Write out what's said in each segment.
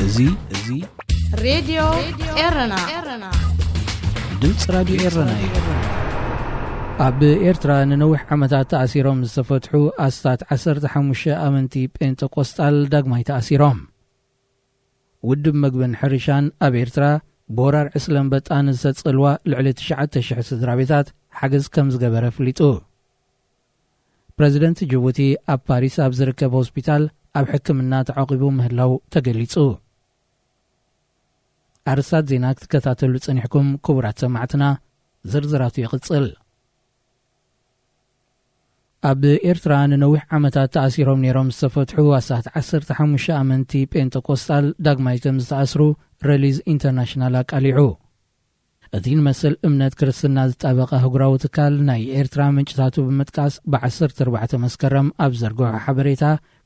እዚ፣ እዚ ሬድዮ ኤረና፣ ድምፂ ራድዮ ኤረና እዩ። ኣብ ኤርትራ ንነዊሕ ዓመታት ተኣሲሮም ዝተፈትሑ ኣስታት ዓሰርተ ሓሙሽተ ኣመንቲ ጴንጠቆስጣል ዳግማይ ተኣሲሮም። ውድብ መግብን ሕርሻን ኣብ ኤርትራ ብወራር ዕስለ ኣንበጣ ንዝተጸልዋ ልዕሊ ትሽዓተ ሽሕ ስድራ ቤታት ሓገዝ ከም ዝገበረ ኣፍሊጡ። ፕረዚደንት ጅቡቲ ኣብ ፓሪስ ኣብ ዝርከብ ሆስፒታል ኣብ ሕክምና ተዓቂቡ ምህላው ተገሊጹ። ኣርስታት ዜና ክትከታተሉ ጸኒሕኩም ክቡራት ሰማዕትና፣ ዝርዝራቱ ይቕጽል። ኣብ ኤርትራ ንነዊሕ ዓመታት ተኣሲሮም ነይሮም ዝተፈትሑ ኣስታት ዓሰርተ ሓሙሽተ ኣመንቲ ጴንጠቆስጣል ዳግማይ ከም ዝተኣስሩ ሪሊዝ ኢንተርናሽናል ኣቃሊዑ። እቲ ንመሰል እምነት ክርስትና ዝጣበቐ ኣህጉራዊ ትካል ናይ ኤርትራ ምንጭታቱ ብምጥቃስ ብዓሰርተ ኣርባዕተ መስከረም ኣብ ዘርግሖ ሓበሬታ፣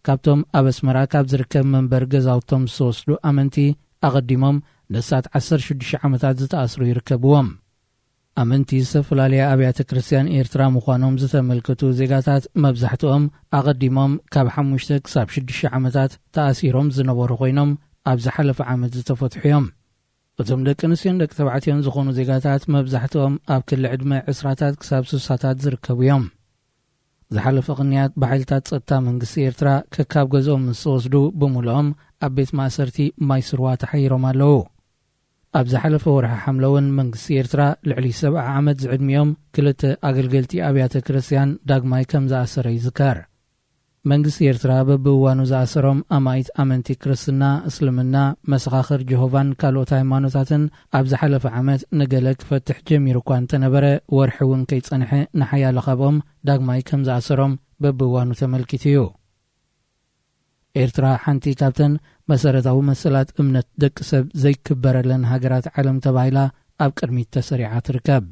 ካብቶም ኣብ ኣስመራ ካብ ዝርከብ መንበር ገዛውቶም ዝተወስዱ ኣመንቲ ኣቐዲሞም ንሳት ዓሰርተ ሽዱሽተ ዓመታት ዝተኣስሩ ይርከብዎም። ኣመንቲ ዝተፈላለያ ኣብያተ ክርስቲያን ኤርትራ ምዃኖም ዝተመልከቱ ዜጋታት መብዛሕትኦም ኣቐዲሞም ካብ ሓሙሽተ ክሳብ ሽዱሽተ ዓመታት ተኣሲሮም ዝነበሩ ኮይኖም ኣብ ዝሓለፈ ዓመት ዝተፈትሑ እዮም። እቶም ደቂ ኣንስትዮን ደቂ ተባዕትዮን ዝኾኑ ዜጋታት መብዛሕትኦም ኣብ ክሊ ዕድመ ዕስራታት ክሳብ ስሳታት ዝርከቡ እዮም። ዝሓለፈ ቅንያት ብሓይልታት ጸጥታ መንግስቲ ኤርትራ ከካብ ገዝኦም ምስ ተወስዱ ብምሉኦም ኣብ ቤት ማእሰርቲ ማይ ስርዋ ተሓይሮም ኣለዉ። ኣብ ዝሓለፈ ወርሒ ሓምለ እውን መንግስቲ ኤርትራ ልዕሊ ሰብዓ ዓመት ዝዕድሚኦም ክልተ ኣገልገልቲ ኣብያተ ክርስቲያን ዳግማይ ከም ዝኣሰረ ይዝከር። መንግስቲ ኤርትራ በብእዋኑ ዝኣሰሮም ኣማኢት ኣመንቲ ክርስትና፣ እስልምና፣ መሰኻኽር ጀሆቫን ካልኦት ሃይማኖታትን ኣብ ዝሓለፈ ዓመት ንገለ ክፈትሕ ጀሚሩ እኳ እንተነበረ፣ ወርሒ እውን ከይጸንሐ ንሓያለ ካብኦም ዳግማይ ከም ዝኣሰሮም በብእዋኑ ተመልኪቱ እዩ። ኤርትራ ሓንቲ ካብተን መሰረታዊ መሰላት እምነት ደቂ ሰብ ዘይክበረለን ሃገራት ዓለም ተባሂላ ኣብ ቅድሚት ተሰሪዓ ትርከብ።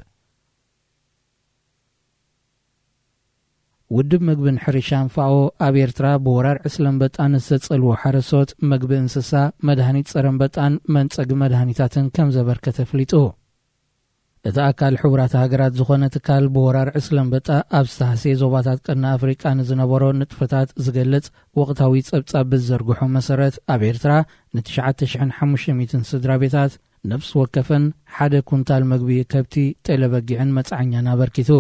ውድብ መግብን ሕርሻን ፋኦ ኣብ ኤርትራ ብወራር ዕስለ ኣንበጣ ንዝተጸልዉ ሓረስቶት መግቢ እንስሳ፣ መድሃኒት ጸረ ኣንበጣን መንጸጊ መድሃኒታትን ከም ዘበርከተ ኣፍሊጡ። እቲ ኣካል ሕቡራት ሃገራት ዝኾነ ትካል ብወራር ዕስለ ኣንበጣ ኣብ ዝተሃስየ ዞባታት ቀርኒ ኣፍሪቃ ንዝነበሮ ንጥፈታት ዝገልጽ ወቕታዊ ጸብጻብ ብዝዘርግሖ መሰረት፣ ኣብ ኤርትራ ንትሽዓተ ሽሕን ሓሙሽተ ሚእትን ስድራ ቤታት ነፍሲ ወከፈን ሓደ ኩንታል መግቢ ከብቲ፣ ጤለ በጊዕን መጽዓኛን ኣበርኪቱ።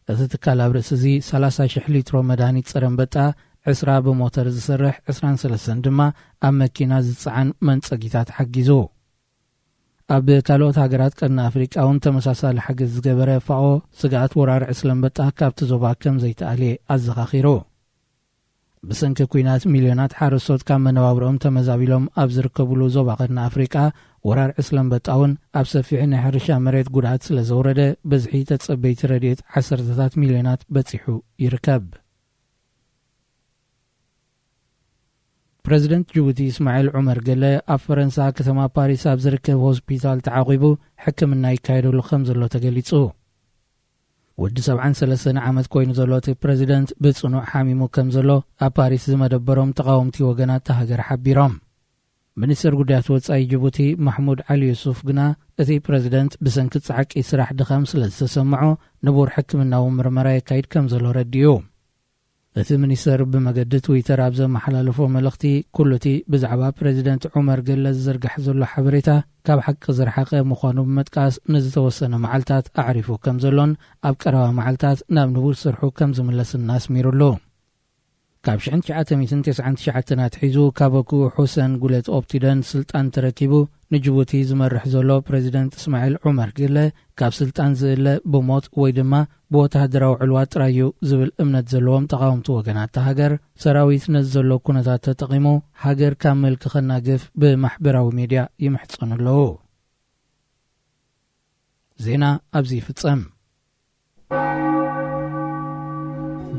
እቲ ትካል ኣብ ርእሲ እዚ ሰላሳ ሽሕ ሊትሮ መድሃኒት ጸረ ኣንበጣ፣ ዕስራ ብሞተር ዝሰርሕ፣ ዕስራን ሰለስተን ድማ ኣብ መኪና ዝጸዓን መንጸጊታት ሓጊዙ። ኣብ ካልኦት ሃገራት ቀርኒ ኣፍሪቃ እውን ተመሳሳሊ ሓገዝ ዝገበረ ፋኦ፣ ስግኣት ወራር ዕስለ ኣንበጣ ካብቲ ዞባ ከም ዘይተኣልየ ኣዘኻኺሩ። ብሰንኪ ኲናት ሚልዮናት ሓረስቶት ካብ መነባብሮኦም ተመዛቢሎም ኣብ ዝርከብሉ ዞባ ቀርኒ ኣፍሪቃ፣ ወራር ዕስለ ኣንበጣ እውን ኣብ ሰፊሕ ናይ ሕርሻ መሬት ጉድኣት ስለ ዘውረደ፣ ብዝሒ ተጸበይቲ ረድኤት ዓሰርተታት ሚልዮናት በጺሑ ይርከብ። ፕረዚደንት ጅቡቲ እስማዒል ዑመር ገለ ኣብ ፈረንሳ ከተማ ፓሪስ ኣብ ዝርከብ ሆስፒታል ተዓቒቡ ሕክምና ይካየደሉ ከም ዘሎ ተገሊጹ። ወዲ ሰብዓን ሰለስተን ዓመት ኮይኑ ዘሎ እቲ ፕረዚደንት ብጽኑዕ ሓሚሙ ከም ዘሎ ኣብ ፓሪስ ዝመደበሮም ተቓወምቲ ወገናት እታ ሃገር ሓቢሮም። ሚኒስተር ጉዳያት ወጻኢ ጅቡቲ ማሕሙድ ዓሊ ዩሱፍ ግና፣ እቲ ፕረዚደንት ብሰንኪ ጻዕቂ ስራሕ ድኻም ስለ ዝተሰምዖ፣ ንቡር ሕክምናዊ ምርመራ የካይድ ከም ዘሎ ረዲኡ። እቲ ሚኒስተር ብመገዲ ትዊተር ኣብ ዘመሓላለፎ መልእኽቲ፣ ኩሉ እቲ ብዛዕባ ፕረዚደንት ዑመር ገለ ዝዝርጋሕ ዘሎ ሓበሬታ ካብ ሓቂ ዝረሓቐ ምዃኑ ብምጥቃስ፣ ንዝተወሰነ መዓልታት ኣዕሪፉ ከም ዘሎን ኣብ ቀረባ መዓልታት ናብ ንቡር ስርሑ ከም ዝምለስን ኣስሚሩሉ። ካብ ሽሕን ትሽዓተ ሚእትን ተስዓን ትሽዓተን ኣትሒዙ፣ ካበኩ ሑሰን ጉለት ኦፕቲደን ስልጣን ተረኪቡ፣ ንጅቡቲ ዝመርሕ ዘሎ ፕረዚደንት እስማዒል ዑመር ገለ ካብ ስልጣን ዝእለ ብሞት ወይ ድማ ብወተሃደራዊ ዕልዋ ጥራይ እዩ ዝብል እምነት ዘለዎም ተቓወምቲ ወገናት እታ ሃገር፣ ሰራዊት ነዚ ዘሎ ኩነታት ተጠቒሙ ሃገር ካብ ምልኪ ከናግፍ ብማሕበራዊ ሜድያ ይምሕጸኑ ኣለዉ። ዜና ኣብዚ ይፍጸም።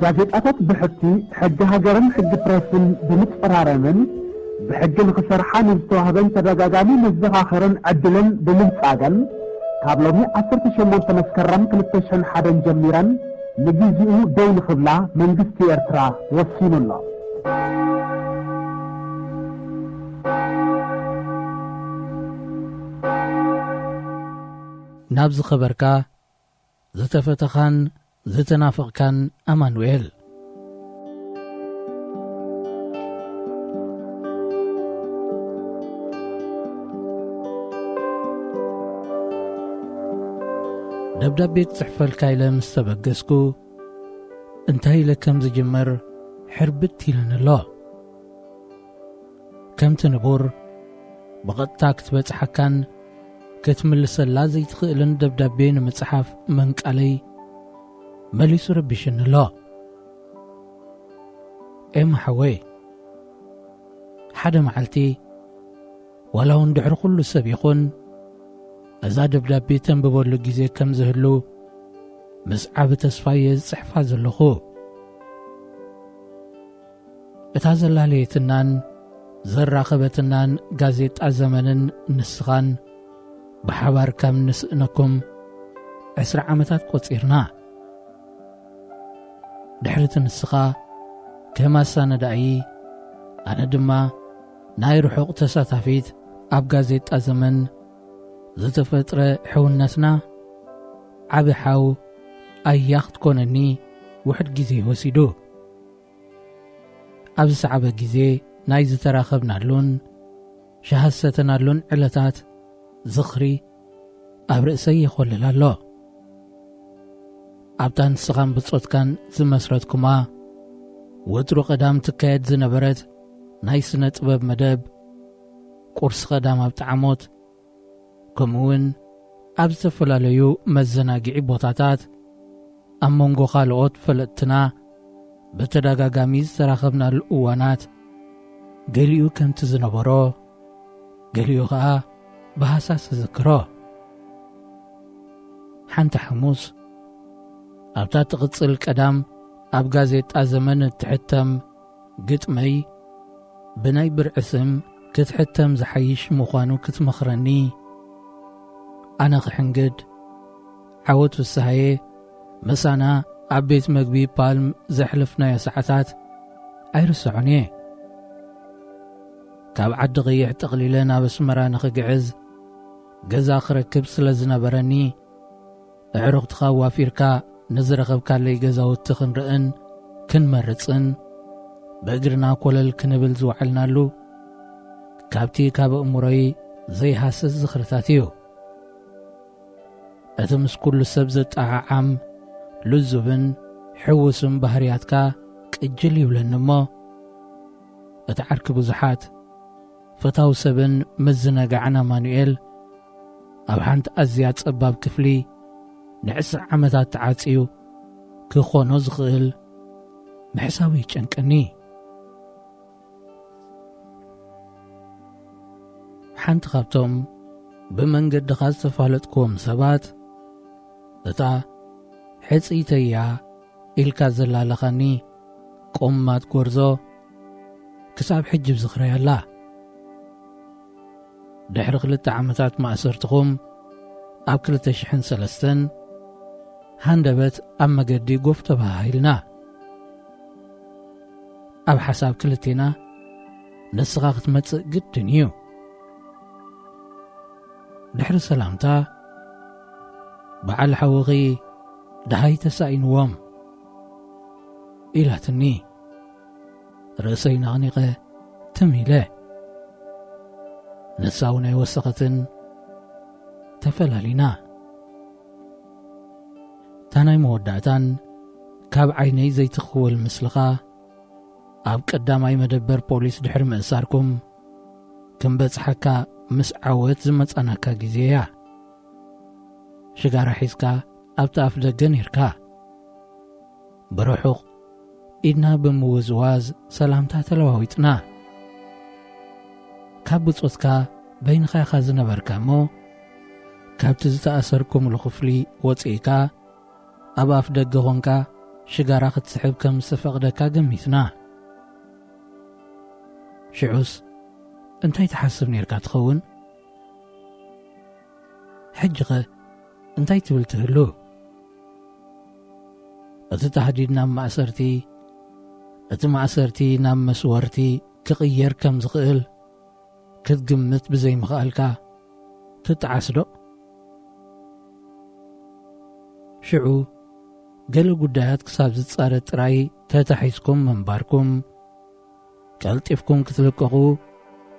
ጋዜጣታት ብሕቲ ሕጊ ሃገርን ሕጊ ፕሬስን ብምጽራረምን ብሕጊ ንኽሰርሓ ንዝተዋህበን ተደጋጋሚ መዘኻኸርን ዕድልን ብምንጻገን፣ ካብ ሎሚ ዓሰርተ ሸሞንተ መስከረም ክልተ ሽሕን ሓደን ጀሚረን ንግዜኡ ደው ንኽብላ መንግስቲ ኤርትራ ወሲኑ ኣሎ። ናብ ዝኸበርካ፣ ዝተፈተኻን ዝተናፈቕካን ኣማኑኤል። ደብዳቤ ክጽሕፈልካ ኢለ ምስ ተበገስኩ፣ እንታይ ኢለ ከም ዝጅምር ሕርብት ኢሉኒ ኣሎ። ከምቲ ንቡር፣ ብቐጥታ ክትበጽሓካን ክትምልሰላ ዘይትኽእልን ደብዳቤ ንምጽሓፍ ምንቃለይ መሊሱ ረቢሽኒ ኣሎ። ኤማ ሓወይ፣ ሓደ መዓልቲ፣ ዋላ እውን ድሕሪ ኩሉ ሰብ ይኹን፣ እዛ ደብዳቤ ተንብበሉ ግዜ ከም ዝህሉ ምስ ዓቢ ተስፋ እየ ዝጽሕፋ ዘለኹ። እታ ዘላለየትናን ዘራኸበትናን ጋዜጣ ዘመንን ንስኻን ብሓባር ካብ ንስእነኩም ዕስራ ዓመታት ቆጺርና። ድሕሪቲ ንስኻ ከም ኣሳነዳኢ፣ ኣነ ድማ ናይ ርሑቕ ተሳታፊት ኣብ ጋዜጣ ዘመን ዝተፈጥረ ሕውነትና፣ ዓቢ ሓው ኣያ ክትኮነኒ ውሕድ ግዜ ወሲዱ። ኣብ ዝሰዓበ ግዜ ናይ ዝተራኸብናሉን ሻሃ ዝሰተናሉን ዕለታት ዝኽሪ ኣብ ርእሰይ ይኾልል ኣሎ። ኣብታ ንስኻን ብጾትካን ዝመስረትኩማ፣ ወትሩ ቀዳም ትካየድ ዝነበረት ናይ ስነ ጥበብ መደብ፣ ቁርሲ ቀዳም ኣብ ጣዕሞት፣ ከምኡውን ኣብ ዝተፈላለዩ መዘናግዒ ቦታታት፣ ኣብ መንጎ ካልኦት ፈለጥትና ብተደጋጋሚ ዝተራኸብናሉ እዋናት፣ ገሊኡ ከምቲ ዝነበሮ፣ ገሊኡ ኸኣ ብሃሳስ እዝክሮ። ሓንቲ ሓሙስ፣ ኣብታ ትቕጽል ቀዳም ኣብ ጋዜጣ ዘመን እትሕተም ግጥመይ ብናይ ብርዒ ስም ክትሕተም ዝሓይሽ ምዃኑ ክትመኽረኒ፣ ኣነ ክሕንግድ፣ ዓወት ፍስሃየ ምሳና ኣብ ቤት መግቢ ፓልም ዘሕለፍናዮ ሰዓታት ኣይርስዖን እየ። ካብ ዓዲ ቀይሕ ጠቕሊለ ናብ ኣስመራ ንኽግዕዝ ገዛ ክረክብ ስለ ዝነበረኒ፣ ኣዕሩኽትኻ ኣዋፊርካ ንዝረኸብካለይ ገዛውቲ ክንርእን ክንመርጽን ብእግርና ኮለል ክንብል ዝወዓልናሉ፣ ካብቲ ካብ ኣእምሮይ ዘይሃስስ ዝኽርታት እዩ። እቲ ምስ ኩሉ ሰብ ዘጠዓዓም፣ ልዙብን ሕውስን ባህርያትካ ቅጅል ይብለኒ እሞ፣ እቲ ዓርኪ ብዙሓት፣ ፈታው ሰብን ምዝነጋዕን ኣማኑኤል፣ ኣብ ሓንቲ ኣዝያ ጸባብ ክፍሊ ንዕስራ ዓመታት ተዓጽዩ ክኾኖ ዝኽእል ምሕሳቡ ይጨንቀኒ። ሓንቲ ካብቶም ብመንገድኻ ዝተፋለጥክዎም ሰባት፣ እታ ሕጽይተያ ኢልካ ዘላለኻኒ ቆማት ጎርዞ፣ ክሳብ ሕጂ ብዝኽረይ ኣላ። ድሕሪ ክልተ ዓመታት ማእሰርትኹም፣ ኣብ ክልተ ሽሕን ሰለስተን ሃንደበት ኣብ መገዲ ጎፍ ተባሃሂልና። ኣብ ሓሳብ ክልቴና ንስኻ ክትመጽእ ግድን እዩ። ድሕሪ ሰላምታ፣ በዓል ሓውኺ ደሃይ ተሳኢንዎም ኢላትኒ። ርእሰይ ነቕኒቐ ትም ኢለ። ንሳ እውን ኣይወሰኸትን። ተፈላሊና። እታ ናይ መወዳእታን ካብ ዓይነይ ዘይትኽወል ምስልኻ ኣብ ቀዳማይ መደበር ፖሊስ ድሕሪ ምእሳርኩም፣ ክንበጽሓካ ምስ ዓወት ዝመጻናካ ግዜ እያ። ሽጋራ ሒዝካ ኣብቲ ኣፍ ደገ ኔርካ። ብርሑቕ ኢድና ብምውዝዋዝ ሰላምታ ተለዋዊጥና። ካብ ብጾትካ በይንኻ ኢኻ ዝነበርካ እሞ፣ ካብቲ ዝተኣሰርኩምሉ ክፍሊ ወጺእካ ኣብ ኣፍ ደገ ኾንካ ሽጋራ ክትስሕብ ከም ዝተፈቕደካ ገሚትና። ሽዑስ እንታይ ትሓስብ ኔርካ ትኸውን? ሕጂኸ እንታይ ትብል ትህሉ? እቲ ታህዲድ ናብ ማእሰርቲ፣ እቲ ማእሰርቲ ናብ መስወርቲ ክቕየር ከም ዝኽእል ክትግምት ብዘይምኽኣልካ ትጠዓስ ዶ? ሽዑ ገለ ጉዳያት ክሳብ ዝጻረ ጥራይ ተታሒዝኩም ምንባርኩም፣ ቀልጢፍኩም ክትልቀቑ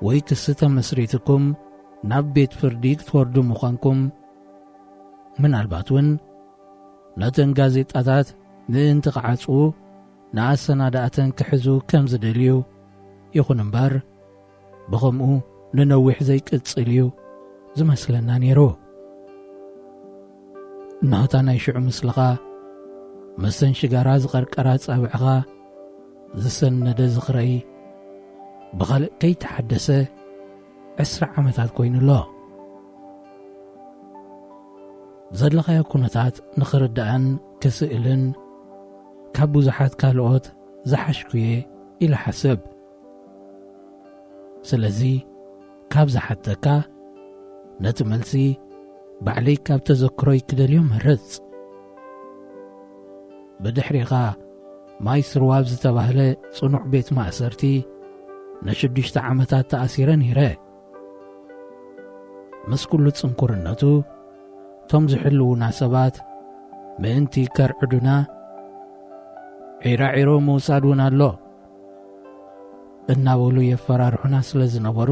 ወይ ክሲ ተመስሪትኩም ናብ ቤት ፍርዲ ክትወርዱ ምዃንኩም፣ ምናልባት እውን ነተን ጋዜጣታት ምእንቲ ክዓጽዉ ንኣሰናዳእተን ክሕዙ ከም ዝደልዩ፣ ይኹን እምበር ብኸምኡ ንነዊሕ ዘይቅጽል እዩ ዝመስለና ነይሩ። ናታ ናይ ሽዑ ምስልኻ፣ መስተን ሽጋራ ዝቐርቀራ ጻብዕኻ ዝሰነደ ዝኽረይ ብኻልእ ከይተሓደሰ ዕስራ ዓመታት ኮይኑ ኣሎ። ዘለኻዮ ኩነታት ንኽርዳእን ክስእልን ካብ ብዙሓት ካልኦት ዝሓሽኩየ ኢለ ሓስብ። ስለዚ ካብ ዝሓተካ ነቲ መልሲ ባዕለይ ካብ ተዘክሮይ ክደልዮ መርጽ። ብድሕሪኻ ማይ ስርዋብ ዝተባህለ ጽኑዕ ቤት ማእሰርቲ ንሽዱሽተ ዓመታት ተኣሲረ ነይረ። ምስ ኩሉ ጽንኩርነቱ፣ እቶም ዝሕልዉና ሰባት ምእንቲ ከርዕዱና፣ ዒራዒሮ ምውሳድ እውን ኣሎ እናበሉ የፈራርሑና ስለ ዝነበሩ፣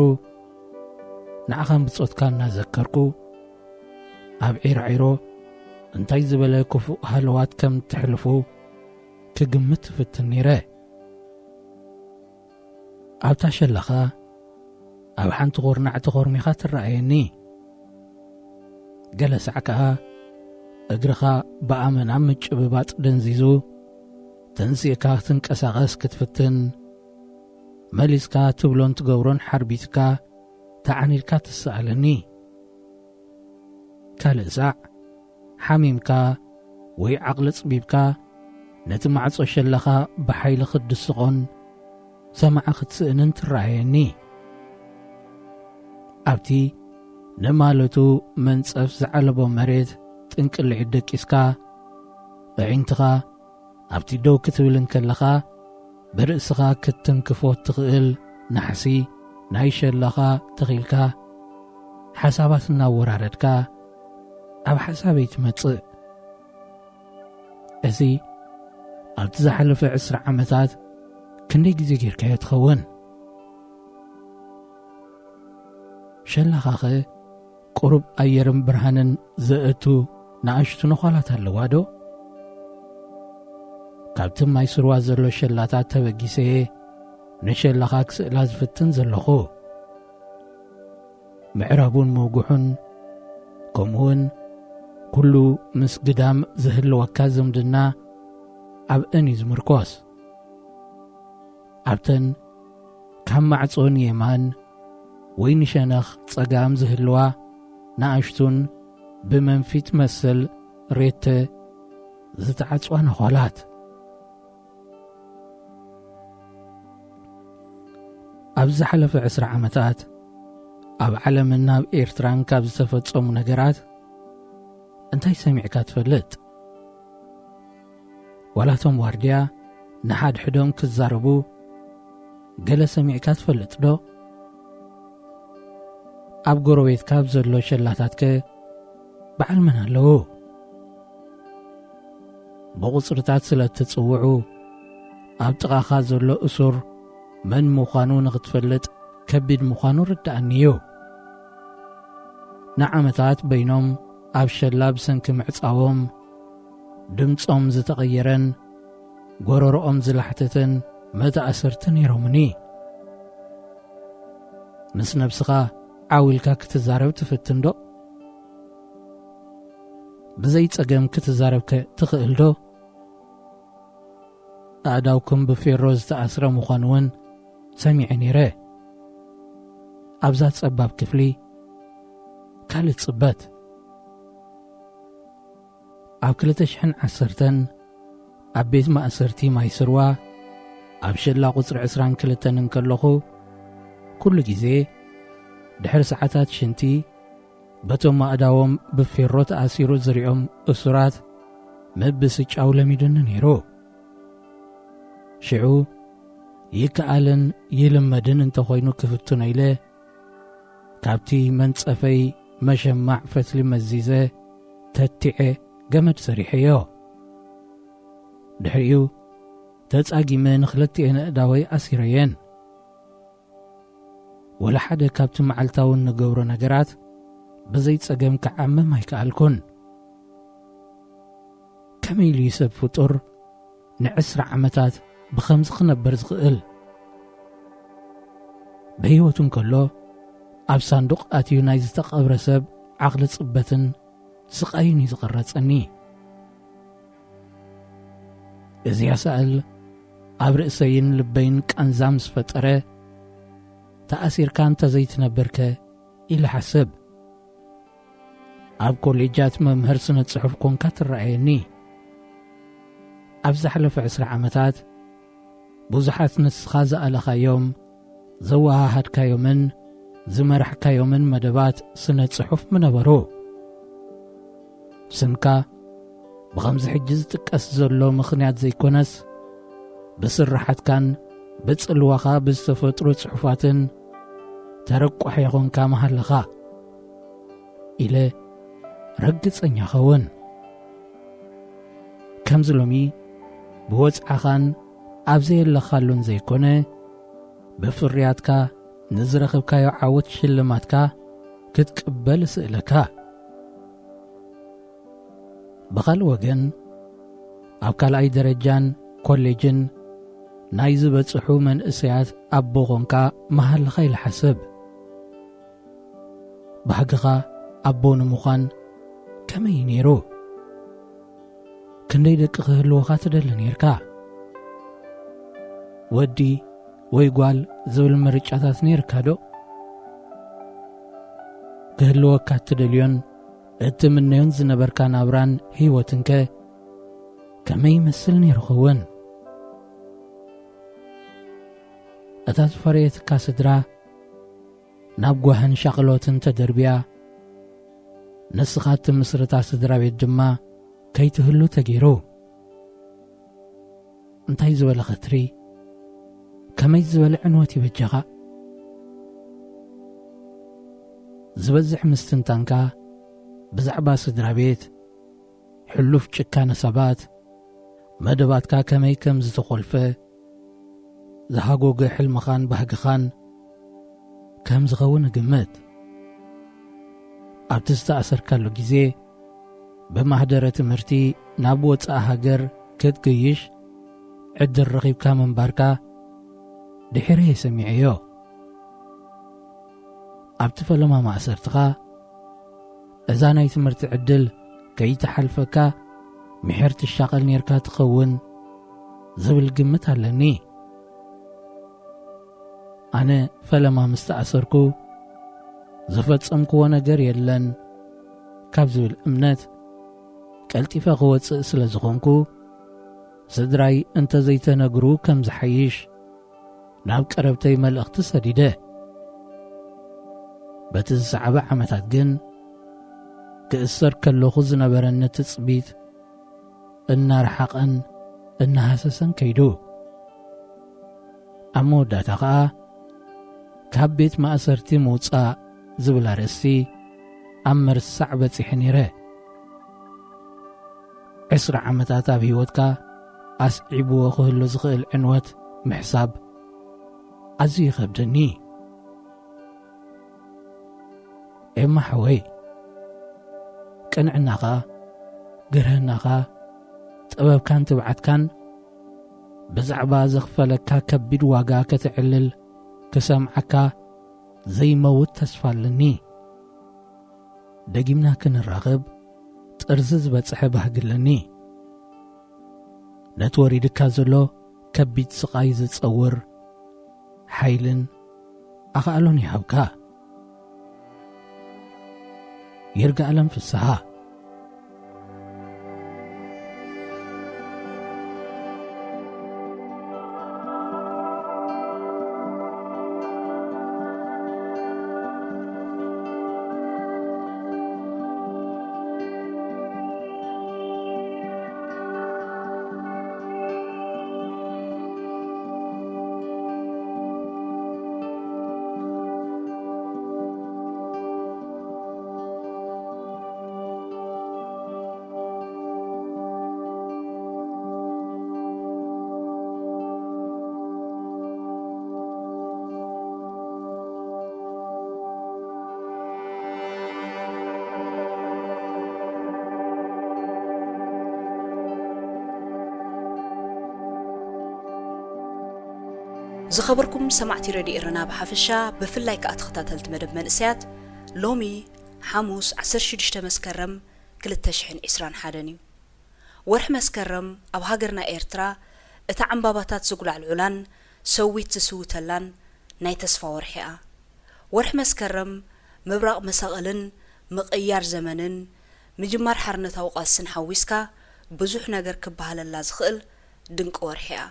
ንዓኻን ብጾትካ እናዘከርኩ፣ ኣብ ዒራዒሮ እንታይ ዝበለ ክፉእ ሃለዋት ከም እተሕልፉ ክግምት እፍትን ነይረ። ኣብታ ሸላኻ ኣብ ሓንቲ ኹርናዕ ተኾርሚኻ ትረኣየኒ። ገለ ሳዕ ከኣ እግርኻ ብኣመና ምጭብባጥ ደንዚዙ፣ ተንሲእካ ክትንቀሳቐስ ክትፍትን፣ መሊስካ ትብሎን ትገብሮን ሓርቢትካ ተዓኒድካ ትሰኣለኒ። ካልእ ሳዕ ሓሚምካ ወይ ዓቕሊ ጽቢብካ ነቲ ማዕጾ ሸላኻ ብሓይሊ ክትድስቖን ሰማዓ ክትስእንን ትረኣየኒ። ኣብቲ ንማለቱ መንጸፍ ዝዓለቦ መሬት ጥንቅልዒት ደቂስካ፣ ኣዒንትኻ ኣብቲ ደው ክትብል እንከለኻ፣ ብርእስኻ ክትትንክፎ እትኽእል ናሕሲ ናይ ሸላኻ ተኺልካ፣ ሓሳባት እናወራረድካ ኣብ ሓሳበይ ትመጽእ። እዚ ኣብቲ ዝሓለፈ ዕስራ ዓመታት ክንደይ ግዜ ጌርካዮ ትኸውን? ሸላኻኸ ቁሩብ ኣየርን ብርሃንን ዘእቱ ንኣሽቱ ነዃላት ኣለዋ ዶ? ካብቲ ማይ ስርዋ ዘሎ ሸላታት ተበጊሰ እየ ንሸላኻ ክስእላ ዝፍትን ዘለኹ። ምዕራቡን ምውግሑን፣ ከምኡውን ኩሉ ምስ ግዳም ዝህልወካ ዝምድና ኣብአን እዩ ዝምርኮስ። ኣብተን ካብ ማዕጾ ንየማን ወይ ንሸነኽ ጸጋም ዝህልዋ ንኣሽቱን ብመንፊት መሰል ሬተ ዝተዓጽዋ ነዃላት። ኣብ ዝሓለፈ ዕስራ ዓመታት ኣብ ዓለምን ኣብ ኤርትራን ካብ ዝተፈጸሙ ነገራት እንታይ ሰሚዕካ ትፈልጥ? ዋላቶም ዋርድያ ንሓድሕዶም ክዛረቡ ገለ ሰሚዕካ ትፈልጥ ዶ? ኣብ ጎረቤትካ ኣብ ዘሎ ሸላታትከ በዓል መን ኣለዉ? ብቑጽርታት ስለ እትጽውዑ፣ ኣብ ጥቓኻ ዘሎ እሱር መን ምዃኑ ንኽትፈልጥ ከቢድ ምዃኑ ርድኣኒ እዩ። ንዓመታት በይኖም ኣብ ሸላ ብሰንኪ ምዕጻዎም ድምጾም ዝተቐየረን ጎረሮኦም ዝላሕተተን መተኣሰርቲ ነይሮምኒ። ምስ ነብስኻ ዓው ኢልካ ክትዛረብ ትፍትን ዶ? ብዘይ ጸገም ክትዛረብ ከ ትኽእል ዶ? ኣእዳውኩም ብፌሮ ዝተኣስረ ምዃኑ እውን ሰሚዐ ነይረ። ኣብዛ ጸባብ ክፍሊ ካልእ ጽበት። ኣብ ክልተ ሽሕን ዓሰርተን ኣብ ቤት ማእሰርቲ ማይ ስርዋ ኣብ ሸላ ቁጽሪ ዕስራን ክልተን እንከለኹ፣ ኩሉ ግዜ ድሕሪ ሰዓታት ሽንቲ በቶም ኣእዳዎም ብፌሮ ተኣሲሩ ዝሪኦም እሱራት ምብስጫው ለሚዱኒ ነይሩ። ሽዑ ይከኣልን ይልመድን እንተኾይኑ ክፍትኖ ኢለ፣ ካብቲ መንጸፈይ መሸማዕ ፈትሊ መዚዘ ተቲዐ ገመድ ሰሪሐዮ። ድሕሪኡ ተጻጊመ ንኽልቲኤን ኣእዳወይ ኣሲረየን። ወላ ሓደ ካብቲ መዓልታዊ እንገብሮ ነገራት ብዘይ ጸገም ክዓምም ኣይከኣልኩን። ከመይ ኢሉ እዩ ሰብ ፍጡር ንዕስራ ዓመታት ብኸምዚ ክነብር ዝኽእል? ብህይወቱ እንከሎ ኣብ ሳንዱቕ ኣትዩ ናይ ዝተቐብረ ሰብ ዓቕሊ ጽበትን ስቓይን እዩ ዝቕረጸኒ። እዚኣ ሳእል ኣብ ርእሰይን ልበይን ቃንዛ ምስ ፈጠረ፣ ተኣሲርካ እንተ ዘይትነብርከ ኢለ ሓስብ። ኣብ ኮሌጃት መምህር ስነ ጽሑፍ ኮንካ ትረኣየኒ። ኣብ ዝሓለፈ ዕስራ ዓመታት ብዙሓት ንስኻ ዝኣለኻዮም፣ ዘወሃሃድካዮምን ዝመራሕካዮምን መደባት ስነ ጽሑፍ ምነበሩ። ስምካ ብኸምዚ ሕጂ ዝጥቀስ ዘሎ ምኽንያት ዘይኮነስ፣ ብስራሓትካን ብጽልዋኻ ብዝተፈጥሩ ጽሑፋትን ተረቋሒ ኾንካ ምሃለኻ ኢለ ርግጸኛ ኸውን። ከምዚ ሎሚ ብወጽዓኻን ኣብ ዘየለኻሉን ዘይኮነ፣ ብፍርያትካ ንዝረኸብካዮ ዓወት ሽልማትካ ክትቅበል እስእለካ። ብኻልእ ወገን፣ ኣብ ካልኣይ ደረጃን ኮሌጅን ናይ ዝበጽሑ መንእሰያት ኣቦ ኾንካ ምሃልኻ ኢለ ሓስብ። ባህግኻ ኣቦ ንምዃን ከመይ እዩ ነይሩ? ክንደይ ደቂ ክህልወኻ ትደሊ ነይርካ? ወዲ ወይ ጓል ዝብል ምርጫታት ነይርካ ዶ? ክህልወካ እትደልዮን እትምነዮን ዝነበርካ ናብራን ህይወትንከ ከመይ ይመስል ነይሩ ኸውን? እታ ዝፈረየትካ ስድራ ናብ ጓህን ሻቕሎትን ተደርብያ፣ ንስኻ እትምስርታ ስድራ ቤት ድማ ከይትህሉ ተገይሩ። እንታይ ዝበለ ኸትሪ፣ ከመይ ዝበለ ዕንወት ይበጃኻ? ዝበዝሕ ምስትንታንካ ብዛዕባ ስድራ ቤት፣ ሕሉፍ ጭካነ ሰባት፣ መደባትካ ከመይ ከም ዝተኾልፈ፣ ዝሃጎገ ሕልምኻን ባህግኻን ከም ዝኸውን እግምት። ኣብቲ ዝተኣሰርካሉ ግዜ፣ ብማህደረ ትምህርቲ ናብ ወጻኢ ሃገር ክትግይሽ ዕድል ረኺብካ ምንባርካ ድሒረ እየ ሰሚዐዮ። ኣብቲ ፈለማ ማእሰርትኻ፣ እዛ ናይ ትምህርቲ ዕድል ከይትሓልፈካ ምሒር ትሻቐል ኔርካ ትኸውን ዝብል ግምት ኣለኒ። ኣነ ፈለማ ምስ ተኣሰርኩ፣ ዝፈጸምክዎ ነገር የለን ካብ ዝብል እምነት፣ ቀልጢፈ ክወጽእ ስለ ዝኾንኩ፣ ስድራይ እንተ ዘይተነግሩ ከም ዝሓይሽ፣ ናብ ቀረብተይ መልእኽቲ ሰዲደ። በቲ ዝሰዓበ ዓመታት ግን፣ ክእሰር ከለኹ ዝነበረኒ ትጽቢት እናረሓቐን እናሃሰሰን ከይዱ። ኣብ መወዳእታ ኸኣ፣ ካብ ቤት ማእሰርቲ ምውጻእ ዝብል ኣርእስቲ ኣብ ምርሳዕ በጺሐ ነይረ። ዕስራ ዓመታት ኣብ ህይወትካ ኣስዒብዎ ክህሉ ዝኽእል ዕንወት ምሕሳብ ኣዝዩ ይኸብደኒ። ኤማ ሓወይ፣ ቅንዕናኻ፣ ግርህናኻ፣ ጥበብካን ትብዓትካን ብዛዕባ ዘኽፈለካ ከቢድ ዋጋ ከተዕልል ክሰምዓካ ዘይመውት ተስፋ ኣለኒ። ደጊምና ክንራኸብ ጥርዚ ዝበጽሐ ባህጊ ኣለኒ። ነቲ ወሪድካ ዘሎ ከቢድ ስቓይ ዝጸውር ሓይልን ኣኻእሎን ይሃብካ። ይርጋኣለም ፍስሃ። ዝኸበርኩም ሰማዕቲ ረድዮ ኤረና ብሓፈሻ፣ ብፍላይ ከኣ ተኸታተልቲ መደብ መንእሰያት፣ ሎሚ ሓሙስ ዓሰርተ ሽዱሽተ መስከረም ክልተ ሽሕን ዕስራን ሓደን እዩ። ወርሒ መስከረም ኣብ ሃገርና ኤርትራ እታ ዕምባባታት ዝጉላዕልዑላን ሰዊት ዝስውተላን ናይ ተስፋ ወርሒ እያ። ወርሒ መስከረም ምብራቕ መሳቕልን ምቕያር ዘመንን ምጅማር ሓርነታዊ ቃልስን ሓዊስካ ብዙሕ ነገር ክበሃለላ ዝኽእል ድንቂ ወርሒ እያ።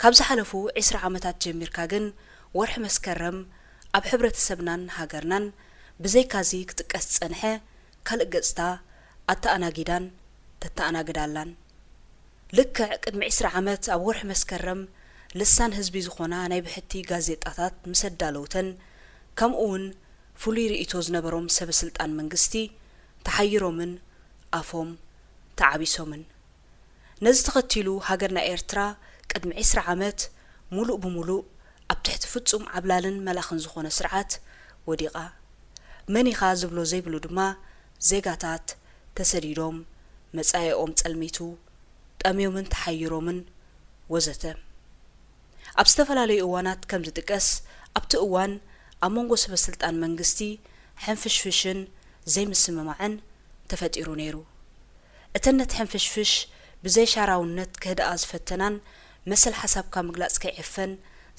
ካብ ዝሓለፉ ዕስራ ዓመታት ጀሚርካ ግን ወርሒ መስከረም ኣብ ሕብረተሰብናን ሃገርናን ብዘይካዚ ክጥቀስ ዝጸንሐ ካልእ ገጽታ ኣተኣናጊዳን ተተኣናግድ ኣላን። ልክዕ ቅድሚ ዕስራ ዓመት ኣብ ወርሒ መስከረም ልሳን ህዝቢ ዝኾና ናይ ብሕቲ ጋዜጣታት ምስ ኣዳለውተን፣ ከምኡውን ፍሉይ ርእይቶ ዝነበሮም ሰበ ስልጣን መንግስቲ ተሓይሮምን ኣፎም ተዓቢሶምን። ነዚ ተኸቲሉ ሃገርና ኤርትራ ቅድሚ ዕስራ ዓመት ሙሉእ ብሙሉእ ኣብ ትሕቲ ፍጹም ዓብላልን መላኽን ዝኾነ ስርዓት ወዲቓ። መን ኢኻ ዝብሎ ዘይብሉ ድማ ዜጋታት ተሰዲዶም፣ መጻኢኦም ጸልሚቱ፣ ጠምዮምን ተሓይሮምን ወዘተ። ኣብ ዝተፈላለዩ እዋናት ከም ዝጥቀስ፣ ኣብቲ እዋን ኣብ መንጎ ሰበ ስልጣን መንግስቲ ሕንፍሽፍሽን ዘይምስምማዕን ተፈጢሩ ነይሩ። እተን ነቲ ሕንፍሽፍሽ ብዘይሻራውነት ክህድኣ ዝፈተናን መሰል ሓሳብካ ምግላጽ ከይዕፈን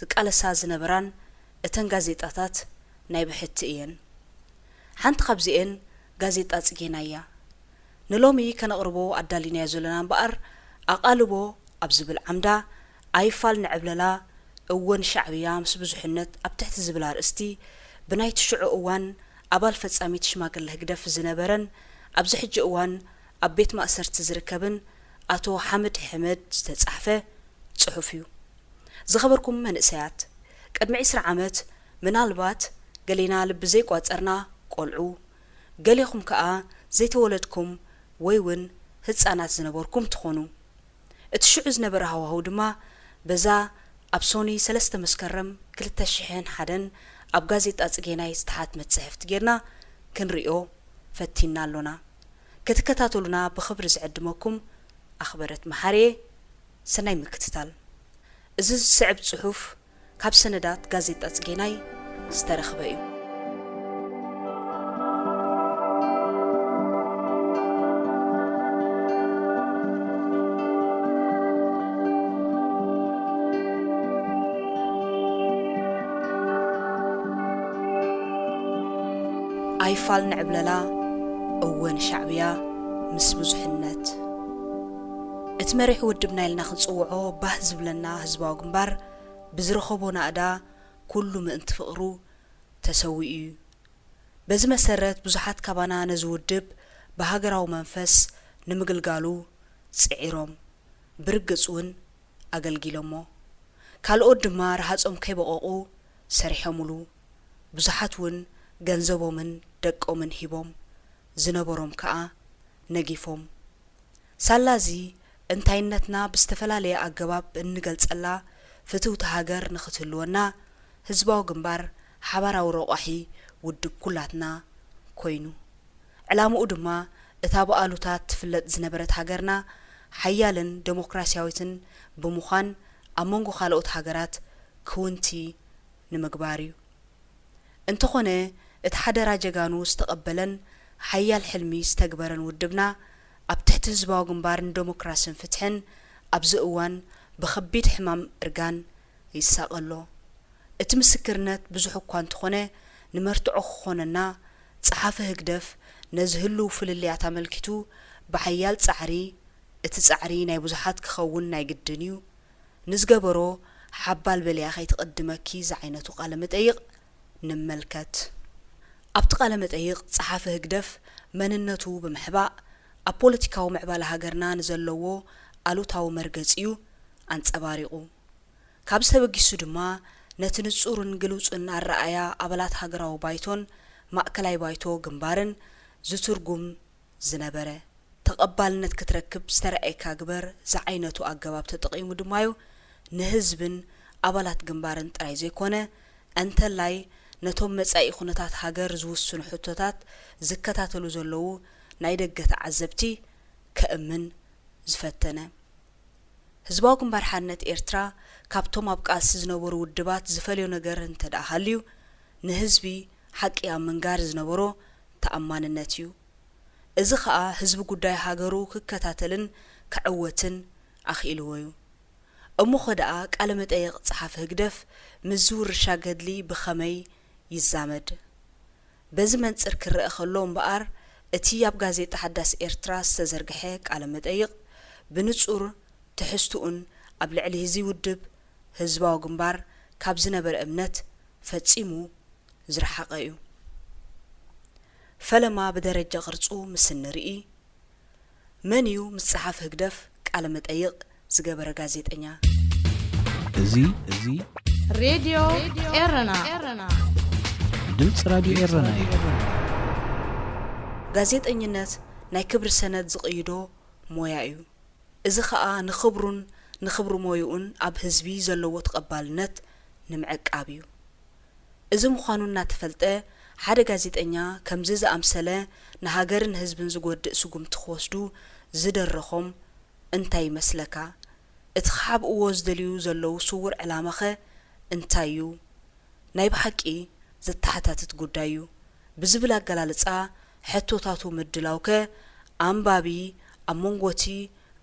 ዝቃለሳ ዝነበራን እተን ጋዜጣታት ናይ ብሕቲ እየን። ሓንቲ ካብዚኤን ጋዜጣ ጽጌና እያ። ንሎሚ ከነቕርቦ ኣዳሊናዮ ዘለና እምበኣር፣ ኣቓልቦ ኣብ ዝብል ዓምዳ፣ ኣይፋል ንዕብለላ፣ እወ ንሻዕብያ ምስ ብዙሕነት ኣብ ትሕቲ ዝብል ኣርእስቲ፣ ብናይቲ ሽዑ እዋን ኣባል ፈጻሚት ሽማግለ ህግደፍ ዝነበረን ኣብዚ ሕጂ እዋን ኣብ ቤት ማእሰርቲ ዝርከብን ኣቶ ሓምድ ሕመድ ዝተጻሕፈ ጽሑፍ እዩ። ዝኸበርኩም መንእሰያት፣ ቅድሚ ዕስራ ዓመት ምናልባት ገሌና ልቢ ዘይቋጸርና ቆልዑ፣ ገሌኹም ከኣ ዘይተወለድኩም ወይ እውን ህጻናት ዝነበርኩም ትኾኑ። እቲ ሽዑ ዝነበረ ሃዋህው ድማ በዛ ኣብ ሶኒ ሰለስተ መስከረም ክልተ ሽሕን ሓደን ኣብ ጋዜጣ ጽጌናይ ዝተሓትመት ጽሕፍቲ ጌርና ክንርእዮ ፈቲንና ኣሎና። ክትከታተሉና ብኽብሪ ዝዕድመኩም ኣኽበረት መሓርየ። ሰናይ ምክትታል። እዚ ዝስዕብ ጽሑፍ ካብ ሰነዳት ጋዜጣ ጽጌናይ ዝተረኽበ እዩ። ኣይፋል ንዕብለላ፣ እወ ንሻዕብያ ምስ ብዙሕነት። እቲ መሪሕ ውድብና ኢልና ክንጽውዖ ባህ ዝብለና ህዝባዊ ግንባር ብዝረኸቦ ናእዳ ኩሉ ምእንቲ ፍቕሩ ተሰዊኡ እዩ። በዚ መሰረት ብዙሓት ካባና ነዚ ውድብ ብሃገራዊ መንፈስ ንምግልጋሉ ጽዒሮም፣ ብርግጽ እውን ኣገልጊሎሞ። ካልኦት ድማ ረሃጾም ከይበቐቑ ሰሪሖምሉ። ብዙሓት እውን ገንዘቦምን ደቆምን ሂቦም፣ ዝነበሮም ከኣ ነጊፎም። ሳላ እዚ፣ እንታይነትና ብዝተፈላለየ ኣገባብ እንገልጸላ ፍትውቲ ሃገር ንኽትህልወና፣ ህዝባዊ ግንባር ሓባራዊ ረቋሒ ውድብ ኩላትና ኮይኑ። ዕላምኡ ድማ፣ እታ ብኣሉታ ትፍለጥ ዝነበረት ሃገርና ሓያልን ደሞክራስያዊትን ብምዃን፣ ኣብ መንጎ ካልኦት ሃገራት ክውንቲ ንምግባር እዩ። እንተኾነ፣ እቲ ሓደራ ጀጋኑ ዝተቐበለን ሓያል ሕልሚ ዝተግበረን ውድብና፣ ኣብ ትሕቲ ህዝባዊ ግንባር ንደሞክራስን ፍትሕን ኣብዚ እዋን ብኸቢድ ሕማም እርጋን ይሳቐ ኣሎ። እቲ ምስክርነት ብዙሕ እኳ እንተኾነ፣ ንመርትዖ ክኾነና፣ ጸሓፊ ህግደፍ ነዚ ህሉው ፍልልያት ኣመልኪቱ ብሓያል ጻዕሪ፣ እቲ ጻዕሪ ናይ ብዙሓት ክኸውን ናይ ግድን እዩ፣ ንዝገበሮ ሓባል በልያ ከይትቕድመኪ ዝዓይነቱ ቃለ መጠይቕ፣ ንመልከት። ኣብቲ ቃለ መጠይቕ፣ ጸሓፊ ህግደፍ መንነቱ ብምሕባእ፣ ኣብ ፖለቲካዊ ምዕባለ ሃገርና ንዘለዎ ኣሉታዊ መርገጺ'ዩ ኣንጸባሪቑ። ካብዚ ተበጊሱ ድማ፣ ነቲ ንጹርን ግሉጽን ኣረኣእያ ኣባላት ሃገራዊ ባይቶን ማእከላይ ባይቶ ግንባርን ዝትርጉም ዝነበረ፣ ተቐባልነት ክትረክብ ዝተራእየካ ግበር ዝዓይነቱ ኣገባብ ተጠቒሙ ድማ'ዩ ንህዝብን ኣባላት ግንባርን ጥራይ ዘይኮነ፣ እንተላይ ነቶም መጻኢ ኩነታት ሃገር ዝውስኑ ሕቶታት ዝከታተሉ ዘለዉ ናይ ደገ ተዓዘብቲ ከእምን ዝፈተነ። ህዝባዊ ግንባር ሓርነት ኤርትራ ካብቶም ኣብ ቃልሲ ዝነበሩ ውድባት ዝፈልዮ ነገር እንተ ደኣ ሃልዩ፣ ንህዝቢ ሓቂ ኣብ ምንጋር ዝነበሮ ተኣማንነት እዩ። እዚ ኸኣ ህዝቢ ጉዳይ ሃገሩ ክከታተልን ክዕወትን ኣኽኢልዎ እዩ። እሞኸ ደኣ ቃለ መጠይቕ ጸሓፊ ህግደፍ ምስዚ ውርሻ ገድሊ ብኸመይ ይዛመድ? በዚ መንጽር ክረኣ ከሎ እምበኣር፣ እቲ ኣብ ጋዜጣ ሓዳስ ኤርትራ ዝተዘርግሐ ቃለ መጠይቕ ብንጹር ትሕዝትኡን ኣብ ልዕሊ እዚ ውድብ ህዝባዊ ግንባር ካብ ዝነበረ እምነት ፈጺሙ ዝረሓቐ እዩ። ፈለማ ብደረጃ ቅርጹ ምስ እንርኢ፣ መን እዩ ምስ ጸሓፊ ህግደፍ ቃለ መጠይቕ ዝገበረ ጋዜጠኛ? እዚ እዚ ሬድዮ ኤረና ድምፂ ራድዮ ኤረና እዩ። ጋዜጠኝነት ናይ ክብሪ ሰነድ ዝቕይዶ ሞያ እዩ። እዚ ኸኣ ንኽብሩን ንኽብሪ ሞይኡን ኣብ ህዝቢ ዘለዎ ተቐባልነት ንምዕቃብ እዩ። እዚ ምዃኑ እናተፈልጠ፣ ሓደ ጋዜጠኛ ከምዚ ዝኣምሰለ ንሃገርን ህዝብን ዝጎድእ ስጉምቲ ክወስዱ ዝደረኾም እንታይ ይመስለካ? እቲ ክሓብእዎ ዝደልዩ ዘለዉ ስዉር ዕላማኸ እንታይ እዩ? ናይ ብሓቂ ዘተሓታትት ጉዳይ እዩ ብዝብል ኣገላልጻ ሕቶታቱ ምድላውከ ኣንባቢ ኣብ መንጎ እቲ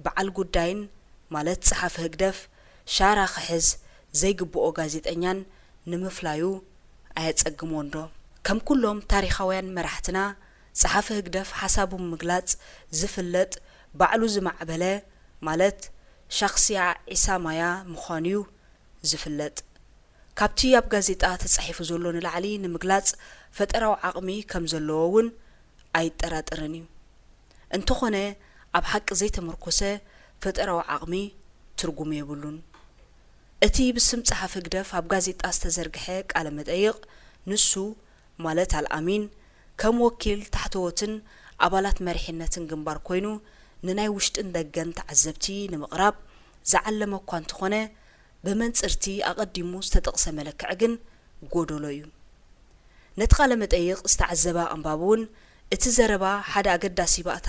በዓል ጉዳይን ማለት ጸሓፊ ህግደፍ ሻራ ክሕዝ ዘይግብኦ ጋዜጠኛን ንምፍላዩ ኣየጸግሞንዶ? ከም ኩሎም ታሪኻውያን መራሕትና ጸሓፊ ህግደፍ ሓሳቡ ብምግላጽ ዝፍለጥ ባዕሉ ዝማዕበለ ማለት ሻኽስያ ዒሳ ማያ ምዃኑዩ ዝፍለጥ። ካብቲ ኣብ ጋዜጣ ተጻሒፉ ዘሎ ንላዕሊ ንምግላጽ ፈጠራዊ ዓቕሚ ከም ዘለዎ እውን ኣይጠራጠርን እዩ። እንተኾነ ኣብ ሓቂ ዘይተመርኮሰ ፈጠራዊ ዓቕሚ ትርጉም የብሉን። እቲ ብስም ጸሓፊ ህግደፍ ኣብ ጋዜጣ ዝተዘርግሐ ቃለ መጠይቕ ንሱ ማለት ኣልኣሚን ከም ወኪል ታሕተዎትን ኣባላት መሪሕነትን ግንባር ኮይኑ ንናይ ውሽጥን ደገን ተዓዘብቲ ንምቕራብ ዝዓለመ እኳ እንተኾነ ብመንጽር'ቲ ኣቐዲሙ ዝተጠቕሰ መለክዒ ግን ጎደሎ እዩ። ነቲ ቃለ መጠይቕ ዝተዓዘበ ኣንባቢ እውን እቲ ዘረባ ሓደ ኣገዳሲ ባእታ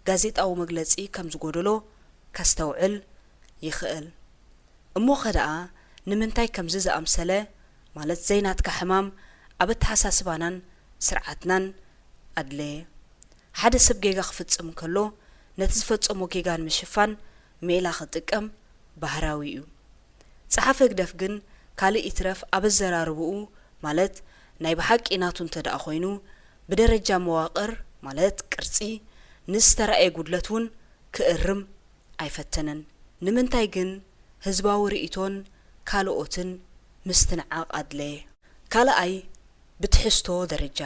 ጋዜጣዊ መግለጺ ከም ዝጎደሎ ከስተውዕል ይኽእል። እሞኸ ደኣ ንምንታይ ከምዚ ዝኣምሰለ ማለት ዘይናትካ ሕማም ኣብ ኣተሓሳስባናን ስርዓትናን ኣድለየ? ሓደ ሰብ ጌጋ ክፍጽም እንከሎ ነቲ ዝፈጸሞ ጌጋ ንምሽፋን ሜላ ክጥቀም ባህራዊ እዩ። ጸሓፊ ህግደፍ ግን ካልእ ይትረፍ ኣብ ኣዘራርብኡ ማለት ናይ ብሓቂ ናቱ እንተ ደኣ ኮይኑ ብደረጃ መዋቕር ማለት ቅርጺ ንዝተራእየ ጉድለት እውን ክእርም ኣይፈተነን። ንምንታይ ግን ህዝባዊ ርእይቶን ካልኦትን ምስትንዓቕ ኣድለየ? ካልኣይ ብትሕዝቶ ደረጃ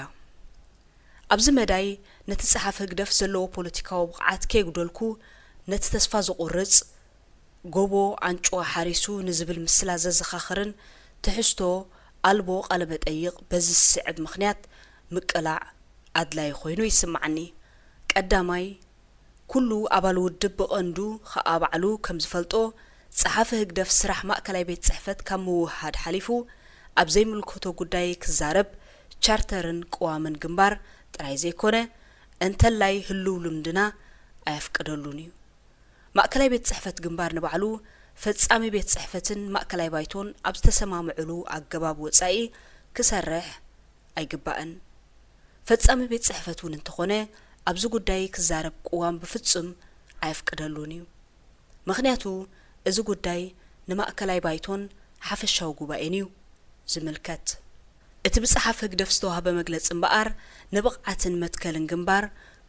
ኣብዚ መዳይ ነቲ ጸሓፊ ህግደፍ ዘለዎ ፖለቲካዊ ብቕዓት ከየጉደልኩ ነቲ ተስፋ ዘቑርጽ ጎቦ ኣንጭዋ ሓሪሱ ንዝብል ምስላ ዘዘኻኽርን ትሕዝቶ ኣልቦ ቃለ መጠይቕ በዚ ዝስዕብ ምኽንያት ምቅላዕ ኣድላዪ ኮይኑ ይስምዓኒ። ቀዳማይ፣ ኩሉ ኣባል ውድብ ብቐንዱ ኸኣ ባዕሉ ከም ዝፈልጦ፣ ጸሓፊ ህግደፍ ስራሕ ማእከላይ ቤት ጽሕፈት ካብ ምውህሃድ ሓሊፉ ኣብ ዘይምልከቶ ጉዳይ ክዛረብ ቻርተርን ቅዋምን ግንባር ጥራይ ዘይኮነ፣ እንተላይ ህሉው ልምድና ኣየፍቅደሉን እዩ። ማእከላይ ቤት ጽሕፈት ግንባር ንባዕሉ ፈጻሚ ቤት ጽሕፈትን ማእከላይ ባይቶን ኣብ ዝተሰማምዕሉ ኣገባብ ወጻኢ ክሰርሕ ኣይግባእን። ፈጻሚ ቤት ጽሕፈት እውን እንተኾነ ኣብዚ ጉዳይ ክዛረብ ቅዋም ብፍጹም ኣየፍቅደሉን እዩ። ምኽንያቱ እዚ ጉዳይ ንማእከላይ ባይቶን ሓፈሻዊ ጉባኤን እዩ ዝምልከት። እቲ ብጸሓፊ ህግደፍ ዝተዋህበ መግለጺ እምበኣር ንብቕዓትን መትከልን ግንባር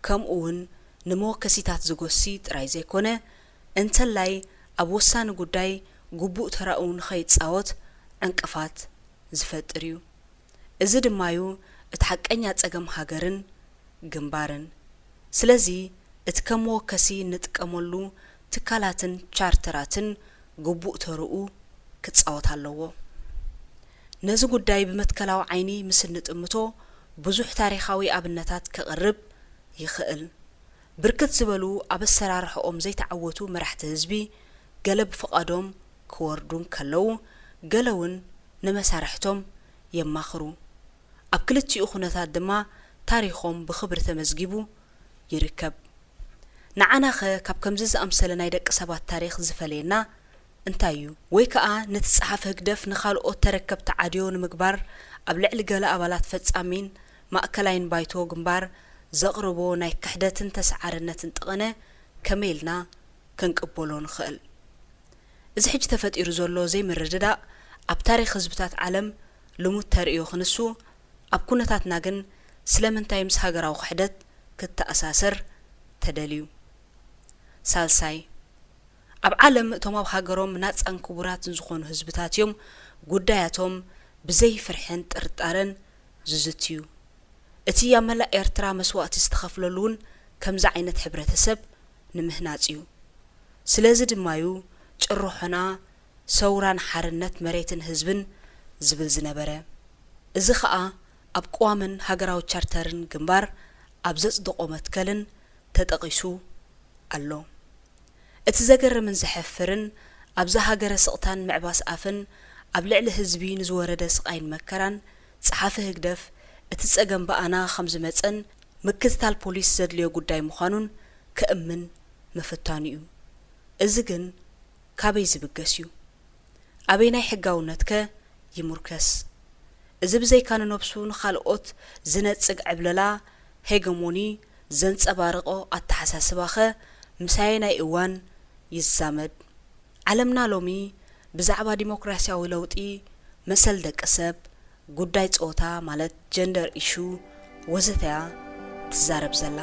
ከምኡ እውን ንመወከሲታት ዝጎሲ ጥራይ ዘይኮነ እንተላይ ኣብ ወሳኒ ጉዳይ ግቡእ ተራኡ ንኸይጻወት ዕንቅፋት ዝፈጥር እዩ። እዚ ድማዩ እቲ ሓቀኛ ጸገም ሃገርን ግንባርን። ስለዚ እቲ ከም መወከሲ እንጥቀመሉ ትካላትን ቻርተራትን ግቡእ ተርኡ ክጻወት ኣለዎ። ነዚ ጉዳይ ብመትከላዊ ዓይኒ ምስ እንጥምቶ ብዙሕ ታሪኻዊ ኣብነታት ከቕርብ ይኽእል። ብርክት ዝበሉ ኣብ ኣሰራርሕኦም ዘይተዓወቱ መራሕቲ ህዝቢ ገለ ብፍቓዶም ክወርዱ እንከለዉ ገለ እውን ንመሳርሕቶም የማኽሩ። ኣብ ክልቲኡ ኩነታት ድማ ታሪኾም ብኽብሪ ተመዝጊቡ ይርከብ። ንዓናኸ ካብ ከምዚ ዝኣምሰለ ናይ ደቂ ሰባት ታሪኽ ዝፈለየና እንታይ እዩ? ወይ ከኣ ነቲ ጸሓፊ ህግደፍ ንኻልኦት ተረከብቲ ዓድዮ ንምግባር ኣብ ልዕሊ ገለ ኣባላት ፈጻሚን ማእከላይን ባይቶ ግንባር ዘቕርቦ ናይ ክሕደትን ተሰዓርነትን ጠቐነ ከመይ ኢልና ክንቅበሎ ንኽእል? እዚ ሕጂ ተፈጢሩ ዘሎ ዘይምርድዳእ ኣብ ታሪኽ ህዝብታት ዓለም ልሙድ ተርእዮ ክንሱ፣ ኣብ ኩነታትና ግን ስለምንታይ ምስ ሃገራዊ ክሕደት ክተኣሳሰር ተደልዩ? ሳልሳይ፣ ኣብ ዓለም እቶም ኣብ ሃገሮም ናጻን ክቡራትን ዝኾኑ ህዝብታት እዮም ጉዳያቶም ብዘይ ፍርሕን ጥርጣረን ዝዝትዩ። እቲ ኣብ መላእ ኤርትራ መስዋእቲ ዝተኸፍለሉ እውን ከምዚ ዓይነት ሕብረተሰብ ንምህናጽ እዩ። ስለዚ ድማዩ ጭርሖና ሰውራን ሓርነት መሬትን ህዝብን ዝብል ዝነበረ። እዚ ኸኣ ኣብ ቅዋምን ሃገራዊ ቻርተርን ግንባር ኣብ ዘጽደቖ መትከልን ተጠቒሱ ኣሎ። እቲ ዘገርምን ዘሕፍርን፣ ኣብዚ ሃገረ ስቕታን ምዕባስ ኣፍን ኣብ ልዕሊ ህዝቢ ንዝወረደ ስቓይን መከራን፣ ጸሓፊ ህግደፍ እቲ ጸገም ብኣና ከም ዝመጸን ምክትታል ፖሊስ ዘድልዮ ጉዳይ ምዃኑን ከእምን ምፍታኑ እዩ። እዚ ግን ካበይ ዝብገስ እዩ? ኣበየናይ ሕጋውነትከ ይሙርከስ? እዚ ብዘይካ ንነብሱ ንኻልኦት ዝነጽግ ዕብለላ፣ ሄገሞኒ፣ ዘንጸባርቖ ኣተሓሳስባኸ ምስ ኣየናይ እዋን ይዛመድ? ዓለምና ሎሚ ብዛዕባ ዲሞክራስያዊ ለውጢ፣ መሰል ደቂ ሰብ፣ ጉዳይ ጾታ ማለት ጀንደር ኢሹ ወዘተ እያ ትዛረብ ዘላ።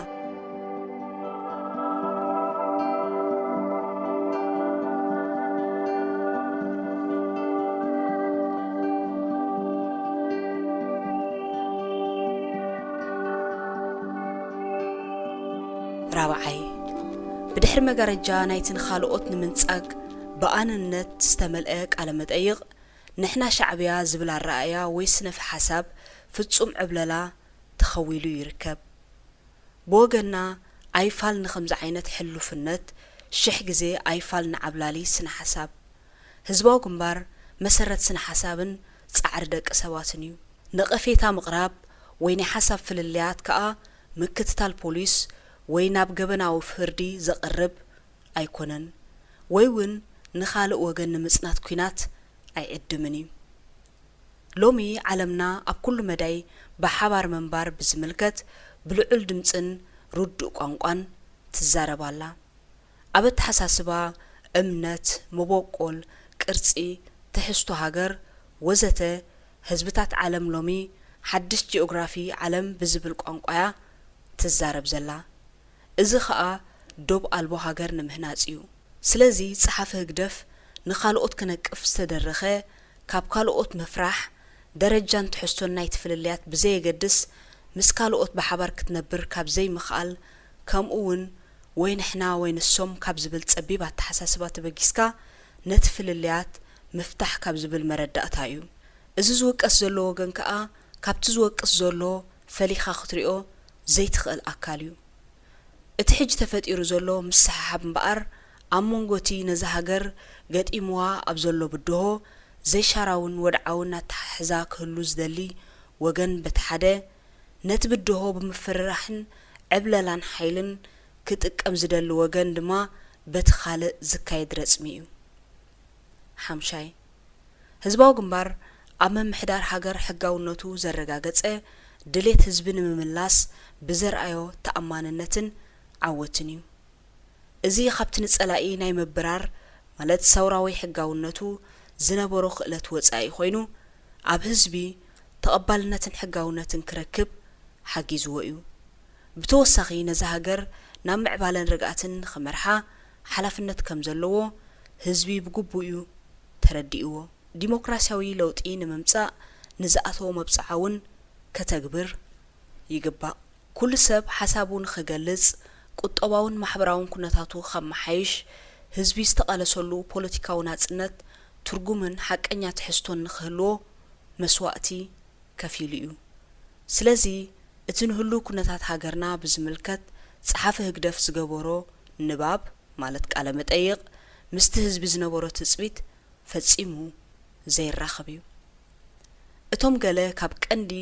ራብዓይ፣ ብድሕሪ መጋረጃ ናይቲ ንኻልኦት ንምንጻግ ብኣነነት ዝተመልአ ቃለ መጠይቕ፣ ንሕና ሻዕብያ ዝብል ኣረኣእያ ወይ ስነፍ ሓሳብ ፍጹም ዕብለላ ተኸዊሉ ይርከብ። ብወገንና ኣይፋል ንኸምዚ ዓይነት ሕሉፍነት፣ ሽሕ ግዜ ኣይፋል ንዓብላሊ ስነ ሓሳብ። ህዝባዊ ግንባር መሰረት ስነ ሓሳብን ጻዕሪ ደቂ ሰባትን እዩ። ነቐፌታ ምቕራብ ወይ ናይ ሓሳብ ፍልልያት ከኣ ምክትታል ፖሊስ ወይ ናብ ገበናዊ ፍርዲ ዘቕርብ ኣይኮነን፣ ወይ እውን ንኻልእ ወገን ንምጽናት ኲናት ኣይዕድምን እዩ። ሎሚ ዓለምና ኣብ ኩሉ መዳይ ብሓባር ምንባር ብዝምልከት ብልዑል ድምጽን ርዱእ ቋንቋን ትዛረብ ኣላ። ኣብ ኣተሓሳስባ፣ እምነት፣ መበቆል፣ ቅርጺ፣ ትሕዝቶ ሃገር፣ ወዘተ ህዝብታት ዓለም ሎሚ ሓድሽ ጂኦግራፊ ዓለም ብዝብል ቋንቋ'ያ ትዛረብ ዘላ። እዚ ኸኣ ዶብ ኣልቦ ሃገር ንምህናጽ እዩ። ስለዚ ጸሓፊ ህግደፍ ንኻልኦት ክነቅፍ ዝተደረኸ፣ ካብ ካልኦት ምፍራሕ፣ ደረጃን ትሕዝቶን ናይቲ ፍልልያት ብዘየገድስ፣ ምስ ካልኦት ብሓባር ክትነብር ካብ ዘይምኽኣል፣ ከምኡ እውን ወይ ንሕና ወይ ንሶም ካብ ዝብል ጸቢብ ኣተሓሳስባ ተበጊስካ ነቲ ፍልልያት ምፍታሕ ካብ ዝብል መረዳእታ እዩ። እዚ ዝውቀስ ዘሎ ወገን ከኣ ካብቲ ዝወቅስ ዘሎ ፈሊኻ ክትሪኦ ዘይትኽእል ኣካል እዩ። እቲ ሕጂ ተፈጢሩ ዘሎ ምስሕሓብ እምበኣር፣ ኣብ መንጎ እቲ ነዛ ሃገር ገጢምዋ ኣብ ዘሎ ብድሆ፣ ዘይሻራውን ወድዓውን ኣተሓሕዛ ክህሉ ዝደሊ ወገን በቲ ሓደ፣ ነቲ ብድሆ ብምፍርራሕን ዕብለላን ሓይልን ክጥቀም ዝደሊ ወገን ድማ በቲ ካልእ ዝካየድ ረጽሚ እዩ። ሓምሻይ፣ ህዝባዊ ግንባር ኣብ ምምሕዳር ሃገር ሕጋውነቱ ዘረጋገጸ ድሌት ህዝቢ ንምምላስ ብዘርኣዮ ተኣማንነትን ዓወትን እዩ። እዚ ካብቲ ንጸላኢ ናይ ምብራር፣ ማለት ሰውራዊ ሕጋውነቱ ዝነበሮ ክእለት ወጻኢ ኮይኑ፣ ኣብ ህዝቢ ተቐባልነትን ሕጋውነትን ክረክብ ሓጊዝዎ እዩ። ብተወሳኺ ነዛ ሃገር ናብ ምዕባለን ርግኣትን ንኽመርሓ ሓላፍነት ከም ዘለዎ ህዝቢ ብግቡእ እዩ ተረዲእዎ። ዲሞክራስያዊ ለውጢ ንምምጻእ ንዝኣተዎ መብጽዓ እውን ከተግብር ይግባእ። ኩሉ ሰብ ሓሳቡ ንኽገልጽ፣ ቁጠባውን ማሕበራውን ኩነታቱ ከመሓይሽ፣ ህዝቢ ዝተቓለሰሉ ፖለቲካዊ ናጽነት ትርጉምን ሓቀኛ ትሕዝቶን ንኽህልዎ መስዋእቲ ከፊሉ እዩ። ስለዚ፣ እቲ ንህሉው ኩነታት ሃገርና ብዝምልከት ጸሓፊ ህግደፍ ዝገበሮ ንባብ፣ ማለት ቃለ መጠይቕ፣ ምስቲ ህዝቢ ዝነበሮ ትጽቢት ፈጺሙ ዘይራኸብ እዩ። እቶም ገለ ካብ ቀንዲ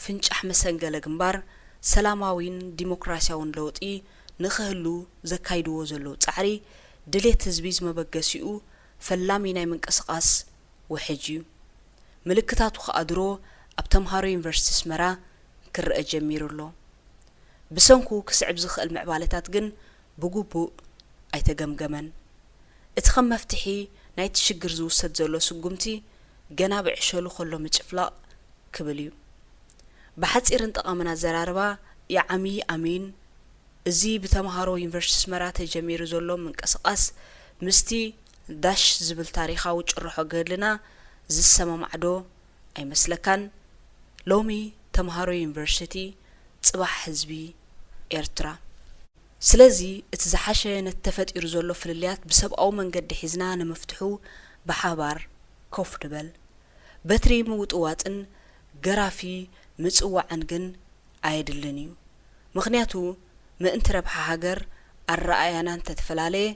ፍንጫሕ መሰንገለ ግንባር ሰላማዊን ዲሞክራስያውን ለውጢ ንኽህሉ ዘካይድዎ ዘለዉ ጻዕሪ፣ ድሌት ህዝቢ ዝመበገሲኡ ፈላሚ ናይ ምንቅስቓስ ውሕጅ እዩ። ምልክታቱ ከኣ ድሮ ኣብ ተምሃሮ ዩኒቨርሲቲ ኣስመራ ክረአ ጀሚሩ ኣሎ። ብሰንኩ ክስዕብ ዝኽእል ምዕባለታት ግን ብግቡእ ኣይተገምገመን። እቲ ከም መፍትሒ ናይቲ ሽግር ዝውሰድ ዘሎ ስጉምቲ ገና ብዕሸሉ ከሎ ምጭፍላቕ ክብል እዩ። ብሓጺርን ጠቓምን ኣዘራርባ፣ የዓሚ ኣሚን፣ እዚ ብተምሃሮ ዩኒቨርሲቲ ኣስመራ ተጀሚሩ ዘሎ ምንቅስቓስ ምስቲ ዳሽ ዝብል ታሪኻዊ ጭርሖ ገድልና ዝሰማማዕ ዶ ኣይመስለካን? ሎሚ ተምሃሮ ዩኒቨርሲቲ፣ ጽባሕ ህዝቢ ኤርትራ። ስለዚ እቲ ዝሓሸ ነቲ ተፈጢሩ ዘሎ ፍልልያት ብሰብኣዊ መንገዲ ሒዝና ንምፍትሑ ብሓባር ኮፍ ንበል። በትሪ ምውጥዋጥን ገራፊ ምጽዋዕን ግን ኣየድልን እዩ። ምኽንያቱ ምእንቲ ረብሓ ሃገር ኣረኣእያና እንተተፈላለየ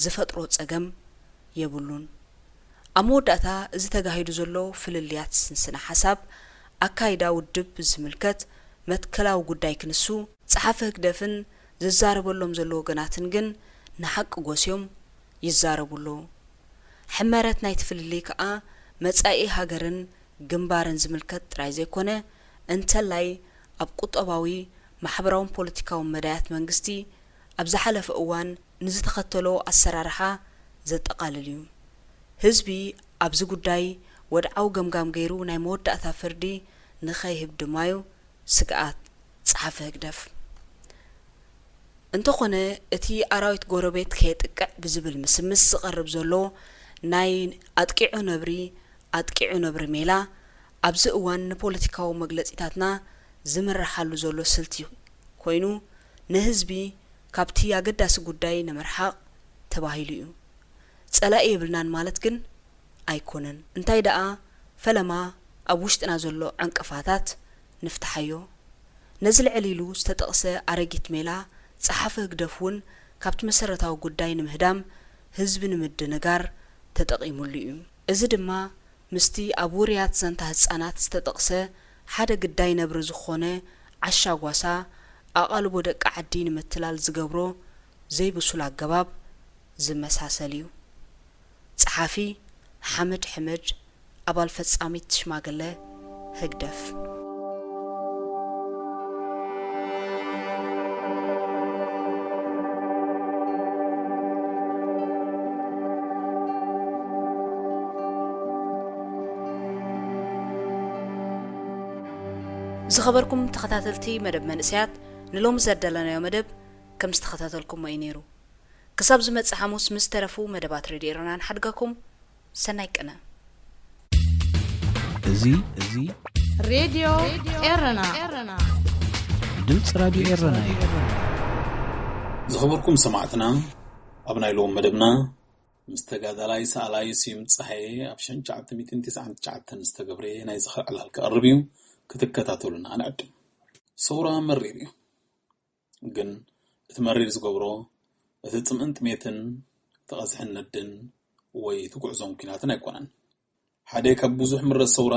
ዝፈጥሮ ጸገም የብሉን። ኣብ መወዳእታ እዚ ተጋሂዱ ዘሎ ፍልልያት ስንስነ ሓሳብ ኣካይዳ ውድብ ዝምልከት መትከላዊ ጉዳይ ክንሱ ጸሓፊ ህግደፍን ዝዛረበሎም ዘሎ ወገናትን ግን ንሓቂ ጎስዮም ይዛረቡ ኣለዉ። ሕመረት ናይቲ ፍልልይ ከኣ መጻኢ ሃገርን ግንባርን ዝምልከት ጥራይ ዘይኮነ፣ እንተላይ ኣብ ቁጠባዊ፣ ማሕበራውን ፖለቲካውን መዳያት መንግስቲ ኣብ ዝሓለፈ እዋን ንዝተኸተሎ ኣሰራርሓ ዘጠቓልል እዩ። ህዝቢ ኣብዚ ጉዳይ ወድዓዊ ገምጋም ገይሩ ናይ መወዳእታ ፍርዲ ንኸይህብ ድማ'ዩ ስግኣት ጸሓፊ ህግደፍ። እንተኾነ፣ እቲ ኣራዊት ጎረቤት ከየጥቅዕ ብዝብል ምስምስ ዝቐርብ ዘሎ ናይ ኣጥቂዑ ነብሪ ኣጥቂዑ ነብሪ ሜላ፣ ኣብዚ እዋን ንፖለቲካዊ መግለጺታትና ዝምርሓሉ ዘሎ ስልቲ ኮይኑ፣ ንህዝቢ ካብቲ ኣገዳሲ ጉዳይ ንምርሓቕ ተባሂሉ እዩ። ጸላኢ የብልናን ማለት ግን ኣይኮነን። እንታይ ደኣ፣ ፈለማ ኣብ ውሽጥና ዘሎ ዕንቅፋታት ንፍትሓዮ። ነዚ ልዕል ኢሉ ዝተጠቕሰ ኣረጊት ሜላ፣ ጸሓፊ ህግደፍ እውን ካብቲ መሰረታዊ ጉዳይ ንምህዳም፣ ህዝቢ ንምድንጋር ተጠቒሙሉ እዩ። እዚ ድማ ምስቲ ኣብ ውርያት ዛንታ ህጻናት ዝተጠቕሰ ሓደ ግዳይ ነብሪ ዝኾነ ዓሻ ጓሳ ኣቓልቦ ደቂ ዓዲ ንምትላል ዝገብሮ ዘይብሱል ኣገባብ ዝመሳሰል እዩ። ጸሓፊ፣ ሓምድ ሕምድ፣ ኣባል ፈጻሚት ሽማግለ ህግደፍ። ዝኸበርኩም ተኸታተልቲ መደብ መንእሰያት፣ ንሎሚ ዘዳለናዮ መደብ ከም ዝተኸታተልኩሞ እዩ ነይሩ። ክሳብ ዝመጽእ ሓሙስ ምስ ተረፉ መደባት ሬድዮ ኤረና ንሓድገኩም። ሰናይ ቅነ። እዚ፣ እዚ ሬድዮ ኤረና። ድምፂ ራድዮ ኤረና እዩ። ዝኸበርኩም ሰማዕትና፣ ኣብ ናይ ሎም መደብና ምስ ተጋዳላይ ሰኣላይ ስዩም ጸሃየ ኣብ ሸንቻዕተ ሚእትን ትስዓን ትሽዓተን ዝተገብረ ናይ ዝኽሪ ዕላል ክቐርብ እዩ፣ ክትከታተሉና ንዕድም። ሰውራ መሪር እዩ። ግን እቲ መሪር ዝገብሮ፣ እቲ ጽምእን ጥሜትን፣ እቲ ቀዝሕን ነድን፣ ወይ እቲ ጉዕዞን ኲናትን ኣይኮነን። ሓደ ካብ ብዙሕ ምረት ሰውራ፣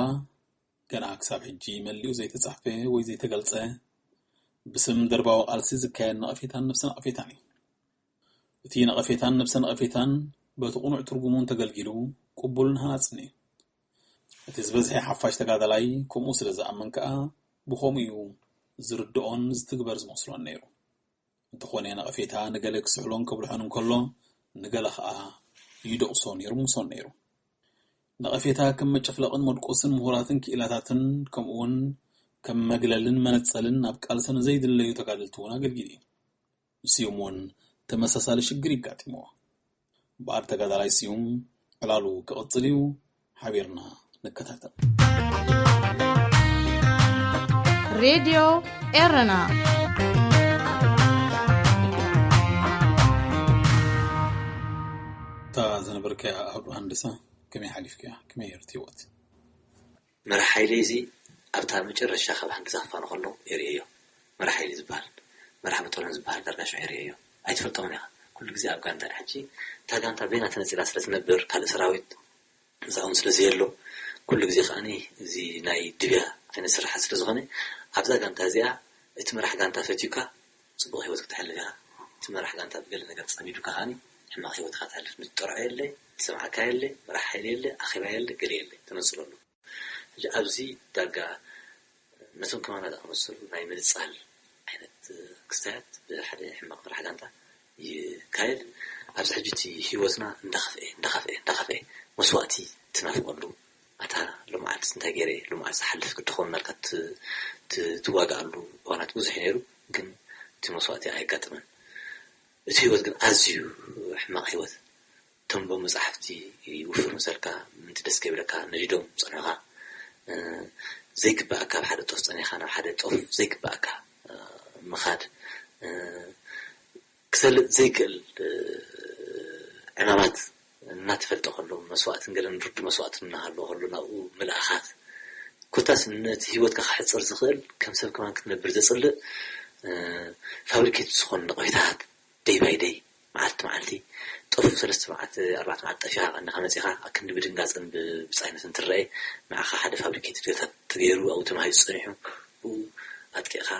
ገና ክሳብ ሕጂ መሊኡ ዘይተጻሕፈ ወይ ዘይተገልጸ፣ ብስም ደርባዊ ቃልሲ ዝካየድ ነቐፌታን ነብሰ ነቐፌታን እዩ። እቲ ነቐፌታን ነብሰ ነቐፌታን በቲ ቅኑዕ ትርጉሙ እንተገልጊሉ ቅቡልን ሃናጽን እዩ። እቲ ዝበዝሐ ሓፋሽ ተጋዳላይ ከምኡ ስለ ዝኣምን ከኣ ብኸምኡ እዩ ዝርድኦን ዝትግበር ዝመስሎን ነይሩ። እንተኾነ ነቐፌታ ንገለ ክስሕሎን ከብልሖን እንከሎ ንገለ ኸኣ ይደቑሶን ይርምሶን ነይሩ። ነቐፌታ ከም መጨፍለቕን መድቆስን ምሁራትን ክኢላታትን ከምኡውን ከም መግለልን መነጸልን ኣብ ቃልሲ ንዘይድለዩ ተጋደልቲ እውን ኣገልጊሉ እዩ። ንስዩም እውን ተመሳሳሊ ሽግር ይጋጢምዎ። በዓል ተጋዳላይ ስዩም ዕላሉ ክቕጽል እዩ። ሓቢርና ንከታተል። ሬድዮ ኤረና። እታ ዝነበርካያ ኣህዱ ሃንደሳ ከመይ ሓሊፍካያ? ከመይ ነይሩ እቲ ህይወት? መራሕ ሓይለይ እዚ ኣብታ መጨረሻ ካብ ሃንደሳ ክፋኖ ከሎ የርእየዮ። መራሕ ሓይሊ ዝበሃል፣ መራሕ በጦሎን ዝበሃል ዳርጋ ሽዑ የርእየዮ። ኣይትፈልጦምን ኢኻ። ኩሉ ግዜ ኣብ ጋንታ ሕጂ እታ ጋንታ በይና ተነጺላ ስለ ትነብር፣ ካልእ ሰራዊት ምስኦም ስለ ዘየሎ፣ ኩሉ ግዜ ከኣኒ እዚ ናይ ድብያ ዓይነት ስራሓት ስለ ዝኾነ፣ ኣብዛ ጋንታ እዚኣ እቲ መራሕ ጋንታ ፈትዩካ፣ ጽቡቕ ህይወት ክተሕልፍ ኢኻ። እቲ መራሕ ጋንታ ብገለ ነገር ጸሚዱካ ከኣኒ፣ ሕማቕ ህይወትካ ትሕልፍ ንትጠርዖ የለ፣ ዝሰምዓካ የለ፣ መራሕ ሓይሊ የለ፣ ኣኼባ የለ፣ ገለ የለ፣ ተነጽሎ ኣሎ። ሕጂ ኣብዚ ዳርጋ ነቶም ከማና ዝኣመሰሉ ናይ ምንጻል ዓይነት ክስታያት ብሓደ ሕማቕ መራሕ ጋንታ ይካየድ። ኣብዚ ሕጂ እቲ ህይወትና እንዳኸፍኤ እንዳኸፍኤ እንዳኸፍኤ መስዋእቲ ትናፍቐሉ ኣታ ሎምዓልቲ እንታይ ገይረ ሎምዓልቲ ዝሓልፍ ግዲ ኸውን እናልካ ትዋጋኣሉ እዋናት ብዙሕ ነይሩ። ግን እቲ መስዋእቲ ኣየጋጥመን። እቲ ህይወት ግን ኣዝዩ ሕማቕ ህይወት። ተንቦ መጻሕፍቲ ይውፍር ምሰልካ ምንቲ ደስ ከይብለካ ነዲዶም ጸንሑኻ። ዘይግባኣካ ኣብ ሓደ ጦፍ ጸኒኻ ናብ ሓደ ጦፍ ዘይግባኣካ ምኻድ፣ ክሰልጥ ዘይክእል ዕማማት እናተፈልጠ ከሎ መስዋእትን ገለን ርዱ መስዋእትን እናሃለዎ ከሎ ናብኡ ምልኣኻት ኮታስ ነቲ ህይወትካ ክሕፅር ዝኽእል ከም ሰብ ከማን ክትነብር ዘፅልእ ፋብሪኬት ዝኾኑ ነቐፌታታት ደይ ባይ ደይ መዓልቲ መዓልቲ ጠፉ ሰለስተ መዓልቲ ኣርባዕተ መዓልቲ ጠፊኻ ቀኒኻ መፂኻ ኣብ ክንዲ ብድንጋፅን ብብፃይነትን ትረአ ንዓኻ ሓደ ፋብሪኬት ገታት ተገይሩ ኣብኡ ተማሂዙ ፀኒሑ ብኡ ኣጥቂዕካ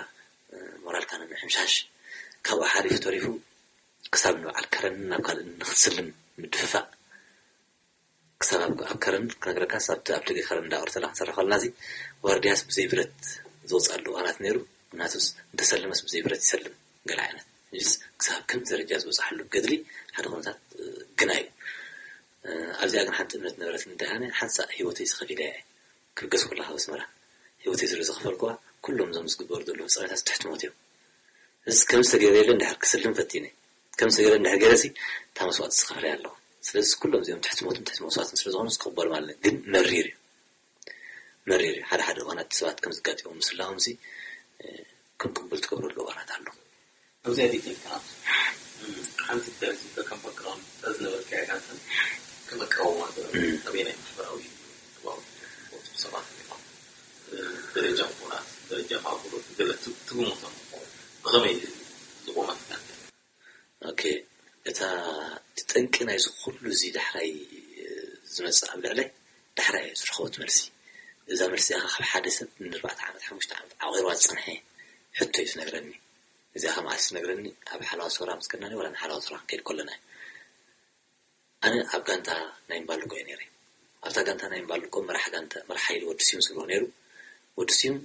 ሞራልካ ንምሕምሻሽ ካብኡ ሓሊፉ ተሪፉ ክሳብ ንበዓል ከረን ናብ ካልእ ንክትስልም ምድፍፋእ ክሳብ ኣብ ኣብ ከረን ክነግረካ ክሳብ ኣብቲ ኣብ ደገ ከረን እንዳቐርተላ ክንሰርሕ ከለና እዚ ዋርድያስ ብዘይ ብረት ዝወፅኣሉ እዋናት ነይሩ። ናቱስ እንተሰለመስ ብዘይ ብረት ይሰልም ገለ ዓይነት እዚስ ክሳብ ከም ደረጃ ዝበፅሓሉ ገድሊ ሓደ ኩነታት ግና እዩ። ኣብዚኣ ግን ሓንቲ እምነት ነበረት እንታይ ኣነ ሓንሳእ ህይወተይ ዝኸፊለ እየ ክብገስ ኩላ ካብ ኣስመራ ህይወተይ ስለ ዝኸፈልኩዋ ኩሎም እዞም ዝግበሩ ዘለዉ ፍፃመታት ትሕቲ ሞት እዮም። እዚ ከም ዝተገበረ የለ እንድሕር ክስልም ፈቲነ ከም ዝተገበረ እንድሕር ገይረሲ እታ መስዋእቲ ዝኸፍለ ኣለኹ። ስለዚ ኩሎም እዚኦም ትሕቲ ሞትን ትሕቲ መስዋእትን ስለ ዝኾኑ ክቕበሉ ማለት ግን መሪር እዩ። መሪር እዩ። ሓደ ሓደ እዋናት ሰባት ከም ዝጋጥሞም ምስላዎም ሲ ከም ቅቡል ትገብረሉ እዋናት ኣሎ። ኣብዚኣ ዲተልካ ሓንቲ ዲተልካ ከም ባክግራውንድ ዝነበርካ ጋንተን ከም ኣቃውማ ኣበየናይ ማሕበራዊ ሰባት ደረጃ ምሁራት ደረጃ ማእከሎት ገለ ትግምቶም ብኸመይ ዝቆመት ጋንተ ኦኬ እታ እቲ ጠንቂ ናይዚ ኩሉ እዚ ዳሕራይ ዝመፅእ ኣብ ልዕለይ ዳሕራይ ዝረኸቦት መልሲ እዛ መልሲ እዚኣ ካብ ሓደ ሰብ ንርባዕተ ዓመት ሓሙሽተ ዓመት ዓቂርዋ ዝፀንሐ ሕቶ እዩ ዝነግረኒ። እዚኣ ከም ዓርሲ ዝነግረኒ ኣብ ሓለዋ ሶራ ምስ ከድና ወላ ንሓለዋ ሶራ ክንከይድ ከለና እዩ። ኣነ ኣብ ጋንታ ናይ እምባልኮ እየ ነይረ። ኣብታ ጋንታ ናይ እምባልኮ መራሕ ጋንታ መራሕ ሓይሊ ወዲ ስዩም ስብሮ ነይሩ። ወዲ ስዩም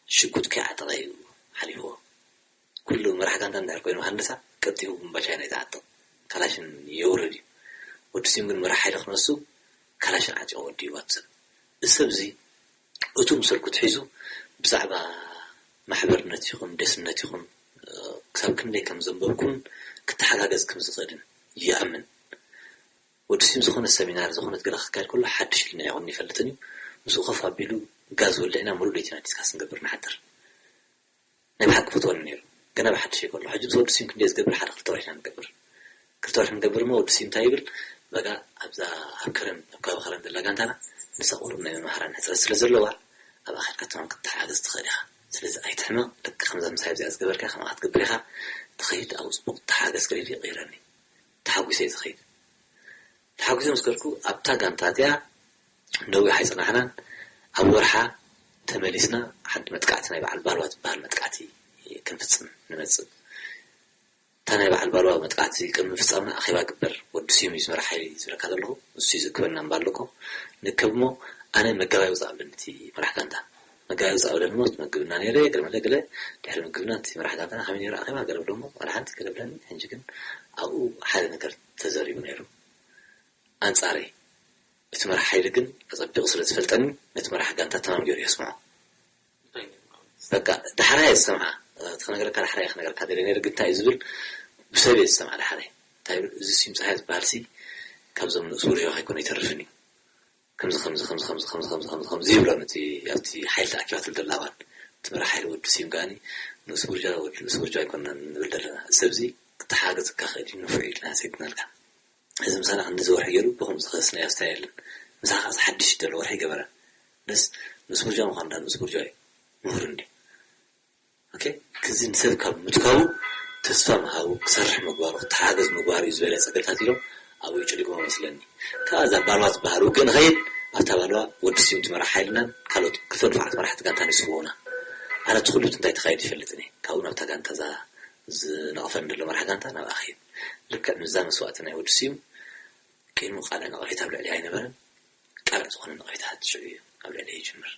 ሽጉጥ ከይዓጠቐ እዩ ሓሊፍዎ። ኩሉ መራሕ ጋንታ እንድሕር ኮይኑ ሃንደሳ ቀልጢፉ ብባሻይ ናይ ዝዓጥቕ ካላሽን የውርድ እዩ። ወዲ ስዩም ግን መራሕ ሓይሊ ክነሱ ካላሽን ዓጢቑ ወዲ ይዋት ሰብ እዚ ሰብ እዚ እቱ ምሰልኩ ትሒዙ ብዛዕባ ማሕበርነት ይኹን ደስነት ይኹን ክሳብ ክንደይ ከም ዘንበብኩን ክተሓጋገዝ ከም ዝኽእልን ይኣምን። ወዲ ስዩም ዝኾነ ሰሚናር ዝኾነት ገለ ክካየድ ከሎ ሓድሽ ኢልና ይኹን ይፈልጥን እዩ። ምስኡ ኮፍ ኣቢሉ ጋዝ ወልዕና ሙሉእ ለይትና ዲስካስ ንገብር ንሓድር። ናይ ብሓቂ ፈትወኒ ነይሩ። ገና ብሓድሽ ይከሎ ሕጂ ምስ ወዲ ስዩም ክንደይ ዝገብር ሓደ ክልተ ወርሒ ኢና ንገብር። ክልተ ወርሒ ንገብር እሞ ወዲ ስዩም እንታይ ይብል በጋ ኣብዛ ኣብ ከረን ኣብ ከባቢ ከረን ዘላ ጋንታና ንሳ ቁሩብ ናይ መምሃራን ሕፅረት ስለ ዘለዋ ኣብኣ ከድካ ትማን ክትተሓጋገዝ ትኽእል ኢኻ። ስለዚ ኣይትሕመቕ ደቂ ከምዛ ምሳይ ኣብዚኣ ዝገበርካ ከምኣ ክትገብር ኢኻ ትኸይድ ኣብኡ ፅቡቕ ተሓጋገዝ ክሪድ ይቕይረኒ። ተሓጒሰ እየ ዝኸይድ። ተሓጒሰ ምስ ከድኩ ኣብታ ጋንታ እዚኣ ነዊሕ ኣይፀናሕናን ኣብ ወርሓ ተመሊስና ሓንቲ መጥቃዕቲ ናይ በዓል ባልዋ ትበሃል መጥቃዕቲ ክንፍፅም ንመፅእ እታ ናይ በዓል ባልዋ መጥቃዕቲ ቅድሚ ምፍፃምና ኣኼባ ግበር ወዲ ስዩም እዩ ዝመራሕ ሓይሊ ዝብለካ ዘለኹ ንሱ እዩ ዝእክበና እምባለኮ ንከብ እሞ ኣነ መጋባይ ውፃእ ኣለኒ እቲ መራሕ ጋንታ መጋባይ ውፃእ ኣለኒ ሞ መግብና ነይረ ገለ መለ ገለ ድሕሪ ምግብና እቲ መራሕ ጋንታና ከመይ ነይሩ ኣኼባ ገለ ብሎ ሞ ዋላ ሓንቲ ገለ ብለኒ ሕጂ ግን ኣብኡ ሓደ ነገር ተዘሪቡ ነይሩ ኣንፃረይ እቲ መራሕ ሓይሊ ግን ኣፀቢቑ ስለ ዝፈልጠኒ ነቲ መራሕ ጋንታ ተማም ገይሩ የስምዖ በቃ ዳሕራይ ዝሰምዓ እቲ ክነግረካ ዳሕራይ ክነግረካ ደለ ነይረ ግን እንታይ እዩ ዝብል ብሰብ እየ ዝሰምዓ ዳሕራይ እንታይ ይብል እዚ ስም ፀሓይ ዝበሃል ሲ ካብዞም ንእስ ውርሻ ከይኮነ ይተርፍን እዩ ከምዚ ከምዚ ከምዚ ከምዚ ከምዚ ከምዚ ከምዚ ከምዚ ይብሎ ነቲ ኣብቲ ሓይሊ ተኣኪባትሉ ዘላ እዋን እቲ መራሕ ሓይሊ ወዲ ስም ከኣኒ ንእስ ውርጃ ወዲ ንእስ ውርጃ ኣይኮንናን ንብል ዘለና እዚ ሰብ እዚ ክተሓጋገዘካ ክእል እዩ ንፉዕ ኢልና ሰጊድናልካ እዚ ምሳና ክንድዚ ወርሒ ገይሩ ብኸምዚ ክኸስና እያ ስታይ የለን ምሳኻ እዚ ሓድሽ ዘሎ ወርሒ ገበረ ደስ ንእስ ውርጃ ምዃኑ ዳ ንእስ ውርጃ እዩ ምሁር እንዲ ኦኬ ክዚ ንሰብ ካብ ምትካቡ ተስፋ ምሃቡ ክሰርሕ ምግባሩ ክተሓገዝ ምግባሩ እዩ ዝበለፀ ገልታት ኢሎም ኣብኡ ይጭልግሞ መስለኒ ከዓ እዛ ባልዋ ዝበሃል ውግእ ንኸይድ ኣብታ ባልዋ ወዲ ስዩም ትመራሕ ሓይልናን ካልኦት ክልተ ድፋዓት መራሕቲ ጋንታን ይስውኡና ኣነ እቲ ኩሉ እንታይ ተኻይድ ይፈልጥን እየ ካብኡ ናብታ ጋንታ እዛ ዝነቕፈኒ ዘሎ መራሕ ጋንታ ናብኣ ኸይድ። ልክዕ ምስዛ መስዋእቲ ናይ ወዲ ስዩም ቅድሚ ቃለ ነቐፌታ ኣብ ልዕሊ ኣይነበረን። ቃል ዝኾነ ነቐፌታ ሽዑ እዩ ኣብ ልዕሊ ይጅምር።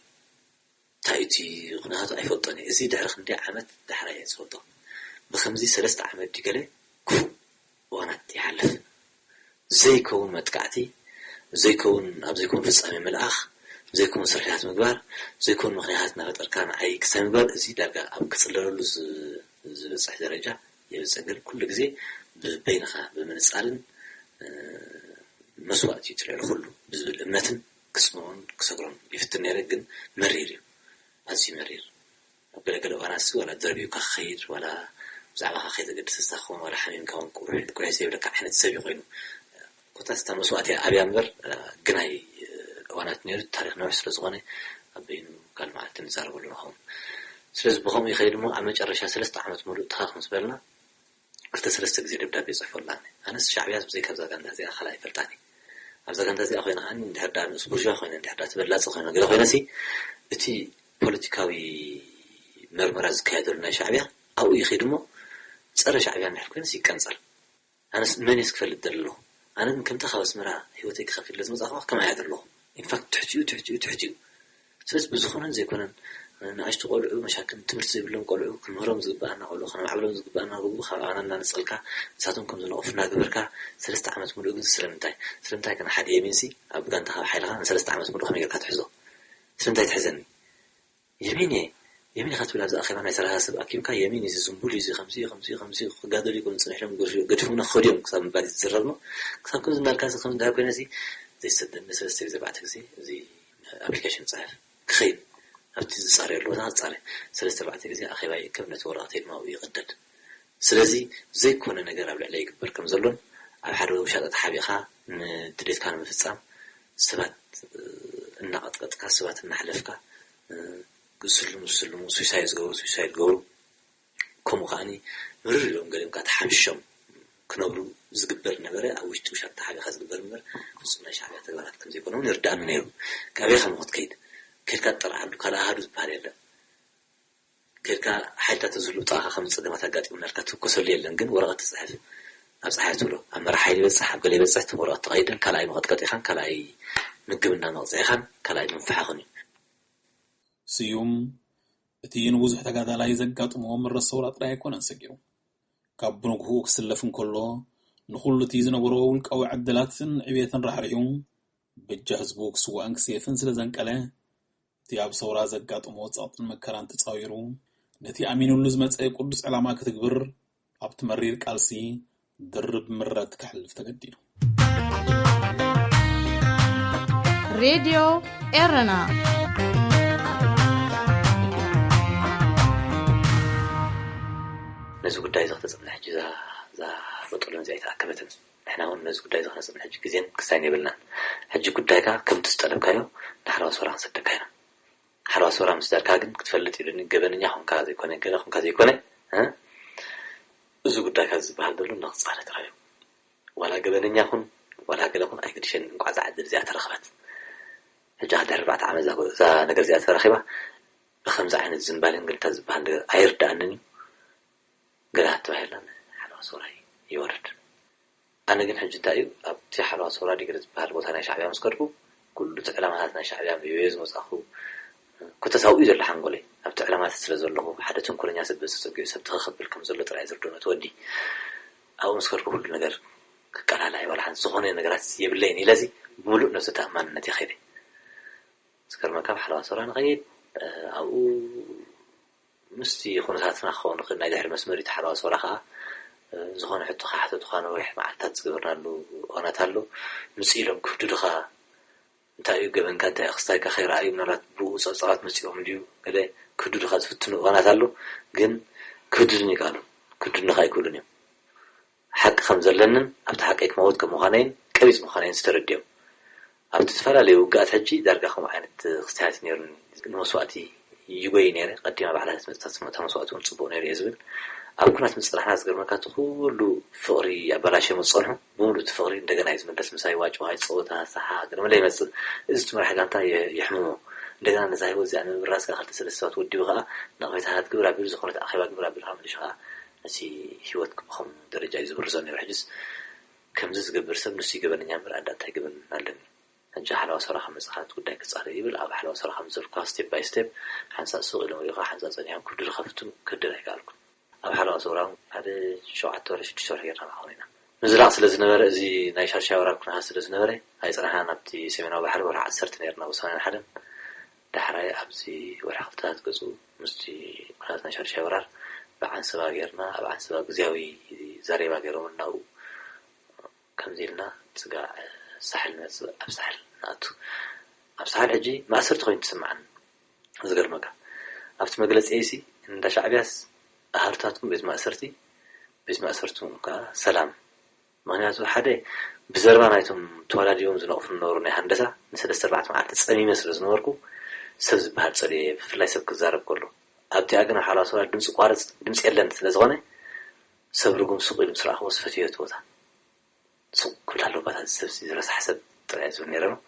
እንታይ እቲ ኩነታቱ ኣይፈልጦን እየ። እዚ ድሕሪ ክንደይ ዓመት ዳሕራይ እየ ዝፈልጦ። ብኸምዚ ሰለስተ ዓመት ድዩ ገለ ክፉእ እዋናት ይሓልፍ። ዘይከውን መጥቃዕቲ፣ ዘይከውን፣ ኣብ ዘይከውን ፍጻሜ ምልኣኽ፣ ዘይከውን ስርሕታት ምግባር፣ ዘይከውን ምኽንያታት እናፈጠርካ ንዓይ ክሳይ ምግባር፣ እዚ ዳርጋ ኣብ ክጽለለሉ ዝ-፣ ዝበጽሕ ደረጃ የብጽሕ። ግን ኩሉ ግዜ ብበይንኻ ብምንጻልን፣ እ፣ መስዋእቲ እዩ እቲ ልዕሊ ኩሉ ብዝብል እምነትን ክጽንኦን ክሰግሮን ይፍትን ነይረ። ግን መሪር እዩ፣ ኣዝዩ መሪር። ኣብ ገለገለ እዋናት ሲ ዋላ ደርቢዩካ ክኸይድ፣ ዋላ ብዛዕባኻ ከይተገድስ ክኸውን፣ ዋላ ሓሚምካ እውን ቁርሕ ቁርሕ ዘይብለካ ዓይነት ሰብ እዩ ኮይኑ። ኮታስ እታ መስዋእቲ ኣብያ እምበር፣ ግናይ እዋናት ነይሩ። ታሪኽ ነዊሕ ስለ ዝኾነ ኣብ በይኑ ካልእ መዓልቲ ንዛረበሉ ንኸውን። ስለዚ ብኸምኡ ይኸይድ እሞ ኣብ መጨረሻ ሰለስተ ዓመት ሙሉእ ትኻኽ ምስ በልና ክልተ ሰለስተ ግዜ ደብዳቤ ይጽሕፈሉ ኣነ። ኣነስ ሻዕብያስ ብዘይካ ኣብዛ ጋንታ እዚኣ ካልእ ኣይፈልጣን እየ። ኣብዛ ጋንታ እዚኣ ኮይነ ከኣ እንድሕር ደኣ ንኡስ ቡርዥዋ ኮይነ፣ እንድሕር ደኣ ተበላጺ ኮይነ፣ ገለ ኮይነ ሲ እቲ ፖለቲካዊ መርመራ ዝካየደሉ ናይ ሻዕብያ ኣብኡ ይኸይድ እሞ ጸረ ሻዕብያ እንድሕር ኮይነስ ይቀንጸል። ኣነስ መን እየስ ክፈልጥ ደሊ ኣለኹ? ኣነ ግን ከምታ ካብ ኣስመራ ህይወተይ ክኸፍል ዝመጻኹ ከማይ እየ ዘለኹ። ኢንፋክት ትሕቲኡ፣ ትሕቲኡ፣ ትሕቲኡ። ስለዚ ብዝኾነን ዘይኮነን ንኣሽቱ ቆልዑ መሻክን ትምህርቲ ዘይብሎም ቆልዑ ክንምህሮም ዝግብኣና ቆልዑ ከነማዕብሎም ዝግብኣና ጎቦ ካብ ኣባና እናነጸልካ ንሳቶም ከም ዝነቕፉ እናገበርካ ሰለስተ ዓመት ሙሉእ ግን ስለምንታይ? ስለምንታይ ከ ንሓደ የሚንሲ ኣብ ጋንታኻ ኣብ ሓይልኻ ንሰለስተ ዓመት ሙሉእ ከመይ ጌርካ ትሕዞ? ስለምንታይ ትሕዘኒ? የሚን እየ፣ የሚን ኢኻ ትብል ኣብዚ ኣኼባ ናይ ሰላሳ ሰብ ኣኪብካ የሚን እዚ ዝንቡል እዩ፣ እዚ ከምዚ እዩ፣ ከምዚ እዩ፣ ከምዚ እዩ፣ ክጋደሉ ይኮኑ ጸኒሖም ገድፉ-፣ ገድፉና ክኸዱ እዮም ክሳብ ምባል እዩ ዝዝረብ ነው። ክሳብ ከምዚ እናልካ እዚ ከምዚ እንድሕር ኮይነ እዚ ዘይሰደኒ ሰለስተ ግዜ ኣርባዕተ ግዜ እዚ ኣፕሊኬሽን ጽሕፍ ክኸይድ ኣብቲ ዝጻረየሉ ቦታ ክጻረ ሰለስተ ኣርባዕተ ግዜ ኣኼባ ይእከብ ነቲ ወረቐተይ ድማ ኣብኡ ይቕደድ። ስለዚ ዘይኮነ ነገር ኣብ ልዕለይ ይግበር ከም ዘሎን ኣብ ሓደ ውሻጠ ተሓቢእኻ ንድሌትካ ንምፍጻም ሰባት እናቐጥቀጥካ ሰባት እናሕለፍካ ስሉም ስሉም ሱሳይ ዝገብሩ ሱሳይ ዝገብሩ ከምኡ ከዓኒ ምርር ኢሎም ገሊኦም ከዓ ተሓምሾም ክነብሩ ዝግበር ነበረ ኣብ ውሽጢ ውሻጠ ተሓቢእኻ ዝግበር እምበር ፍጹም ናይ ሻዕብያ ተግባራት ከም ዘይኮነ እውን ይርድኣኒ ነይሩ። ካበይ ከም ክትከይድ ከድካ ትጠርዓሉ ካልእ ኣሃዱ ዝበሃል የለን። ከድካ ሓይልታት ተዝህሉ ጥቓኻ ከም ጸገማት ኣጋጢሙና ኢልካ ትውከሰሉ የለን ግን ወረቐት ትጽሕፍ ኣብ ጸሓይ ትብሎ ኣብ መራሕ ሓይሊ ይበጽሕ ኣብ ገለ ይበጽሕ እቲ ወረቐት ትቐይድን ካልኣይ መቐጥቀጢኻን ካልኣይ ምግብና መቕጽዒኻን ካልኣይ ምንፍሓኽን እዩ። ስዩም እቲ ንብዙሕ ተጋዳላይ ዘጋጥሞ ምረት ሰውራ ጥራይ ኣይኮነን ሰጊሩ። ካብ ብንግህኡ ክስለፍ እንከሎ ንኹሉ እቲ ዝነበሮ ውልቃዊ ዕድላትን ዕብየትን ራሕሪሑ በጃ ህዝቡ ክስዋእን ክስየፍን ስለ ዘንቀለ እቲ ኣብ ሰውራ ዘጋጠሞ ጸቕጥን መከራን ተጻዊሩ ነቲ ኣሚኑሉ ዝመጸ ቅዱስ ዕላማ ክትግብር ኣብቲ መሪር ቃልሲ ድርብ ምረት ከሕልፍ ተገዲዱ። ሬድዮ ኤረና ነዚ ጉዳይ እዚ ክተጽንሕ ሕጂ እዛ እዛ በጦሎን እዚኣ ኣይተኣከበትን። ንሕና እውን ነዚ ጉዳይ እዚ ክነጽንሕ ሕጂ ግዜን ክሳይን የብልናን። ሕጂ ጉዳይካ ከምቲ ዝጠለብካዮ ንሓለዋ ሶራ ክንሰደካ ኢና። ሓለዋ ሶራ ምስ ደርካ ግን ክትፈልጥ ኢሉኒ ገበነኛ ኹንካ ዘይኮነ ገለ ኹንካ ዘይኮነ እ እዚ ጉዳይካ ዝበሃል ዘሎ እናቕጻለ ተራዮ ዋላ ገበነኛ ኹን ዋላ ገለ ኹን ኣይግድሸን እንቋዕ እዛ ዕድል እዚኣ ተረኽበት። ሕጂ ከኣ ድሕሪ ኣርባዕተ ዓመት እዛ ጎ- እዛ ነገር እዚኣ ተረኺባ ብኸምዚ ዓይነት ዝንባሌን ገልታ ዝበሃል ነገር ኣይርድኣንን እዩ። ገለ ተባሂልና ሓለዋ ሶራ ይወርድ። ኣነ ግን ሕጂ እንታይ እዩ ኣብቲ ሓለዋ ሶራ ዲግሪ ዝበሃል ቦታ ናይ ሻዕብያ ምስ ከድኩ ኩሉ እቲ ዕላማታት ናይ ሻዕብያ ኣንቢበዮ ዝመጻኹ ኩተት ኣብኡ እዩ ዘሎ ሓንጎለይ ኣብቲ ዕላማታት ስለ ዘለኹ ሓደ ተንኮለኛ ሰብ በዚ ጸጊዑ ሰብ ተኸኸብል ከም ዘሎ ጥራይ ዝርዶ ነቲ ወዲ ኣብኡ ምስ ከድኩ ኩሉ ነገር ክቀላላይ ዋላ ሓንቲ ዝኾነ ነገራት የብለይን ኢለ እዚ ብምሉእ ነብሰ ተኣማንነት እየ ከይደ ዝገርመካ ኣብ ሓለዋ ሶራ ንኸይድ ኣብኡ ምስቲ ኩነታትና ክኸውን ይኽእል ናይ ድሕሪ መስመር እዩ ተሓባእ ሶራ ከዓ ዝኾነ ሕቶ ክሓተቱኻ ነዊሕ መዓልታት ዝገበርናሉ እዋናት ኣሎ ምፅእ ኢሎም ክህድዱኻ እንታይ እዩ ገበንካ እንታይ እዩ ክስታይካ ከይረኣዩ ምናልባት ብኡ ፀብፀባት መፂኦም ድዩ ገለ ክህድዱኻ ዝፍትኑ እዋናት ኣሎ ግን ክህድዱን ይከኣሉ ክህድዱኻ ኣይክእሉን እዮም ሓቂ ከም ዘለንን ኣብቲ ሓቀይ ክመውት ከም ምዃነይን ቀቢጽ ምዃነይን ዝተረድዮም ኣብቲ ዝተፈላለዩ ውግኣት ሕጂ ዳርጋ ከምኡ ዓይነት ክስታያት ነይሩኒ ንመስዋእቲ ይጎይ ነይረ ቀዲማ ባዕላ ትመፅእ እታ መስዋእቲ እውን ፅቡቅ ነይሩ እየ ዝብል ኣብ ኩናት ምስ ፀናሕና ዝገርመካ እቲ ኩሉ ፍቅሪ ኣበላሽዮም ዝፀንሑ ብምሉእ እቲ ፍቅሪ እንደገና እዩ ዝምለስ ምሳይ ዋጭዋይ ፀወታ ሰሓቅ ገለ መለ ይመፅእ እዚ እቲ መራሒ ጋንታ የሕምሞ እንደገና ነዛ ህይወት እዚኣ ንምብራስ ከዓ ክልተ ሰለስተ ሰባት ወዲቡ ከዓ ነቅፌታታት ግብር ኣቢሉ ዝኾነት ኣኼባ ግብር ኣቢልካ መሊሹ ከዓ እቲ ህይወት ብኸም ደረጃ እዩ ዝብርዞ ነይሩ። ሕጅስ ከምዚ ዝገብር ሰብ ንሱ ይገበነኛ እምበር ኣንዳ እንታይ ገበን ኣለኒ? ሕጂ ሓለዋ ሰውራ ካብ መጻኻ እቲ ጉዳይ ክጻረ ይብል፣ ኣብ ሓለዋ ሰውራ ከም ዘልኩ step by step ሓንሳእ ሱቕ ኢሎም ሪእኻ ሓንሳእ ጸኒሖም ክብዲ ዝኸፍቱ ክድር ኣይከኣልኩን። ኣብ ሓለዋ ሰውራ ሓደ ሸውዓተ ወርሒ ሽዱሽተ ወርሒ ጌርና ንኸውን ኢና። ምዝላቕ ስለ ዝነበረ እዚ ናይ ሻድሻይ ወራር ኩነታት ስለ ዝነበረ ኣይጸናሕናን። ኣብቲ ሰሜናዊ ባሕሪ ወርሒ ዓሰርተ ኔርና ብሰማንያን ሓደን። ዳሕራይ ኣብዚ ወርሒ ክልተታት ገጹ ምስቲ ኩነታት ናይ ሻድሻይ ወራር ብዓንሰባ ጌርና ኣብ ዓንሰባ ግዝያዊ ዛሬባ ገይሮምልና ኣብኡ ከምዚ ኢልና ጽጋዕ ሳሕል ንመጽእ ኣብ ሳሕል ንኣቱ። ኣብ ሳሕል ሕጂ ማእሰርቲ ኮይኑ ትስምዓኒ። ዝገርመካ ኣብቲ መግለጺ ሲ እንዳ ሻዕብያስ ኣሃርታትኩም ቤት ማእሰርቲ ቤት ማእሰርትኩም ከዓ ሰላም። ምክንያቱ ሓደ ብዘረባ ናይቶም ተዋዳዲቦም ዝነቕፉ ዝነበሩ ናይ ሃንደሳ ንሰለስተ ኣርባዕተ መዓልቲ ጸሚመ ስለ ዝነበርኩ ሰብ ዝበሃል ጸልየ ብፍላይ ሰብ ክዛረብ ከሎ ኣብቲኣ ግን ኣብ ሓራ ሰውራ ድምፂ ቋርፅ ድምፂ የለን ስለ ዝኾነ ሰብ ርጉም ሱቕ ኢሉ ምስ ረኣኽዎ ዝፈትዮ እቲ ቦታ ሱቕ ክብል ኣለዎ ባታ እዚ ሰብሲ ዝረሳሕ ሰብ ጥራይ ዝብል ነይረ ነው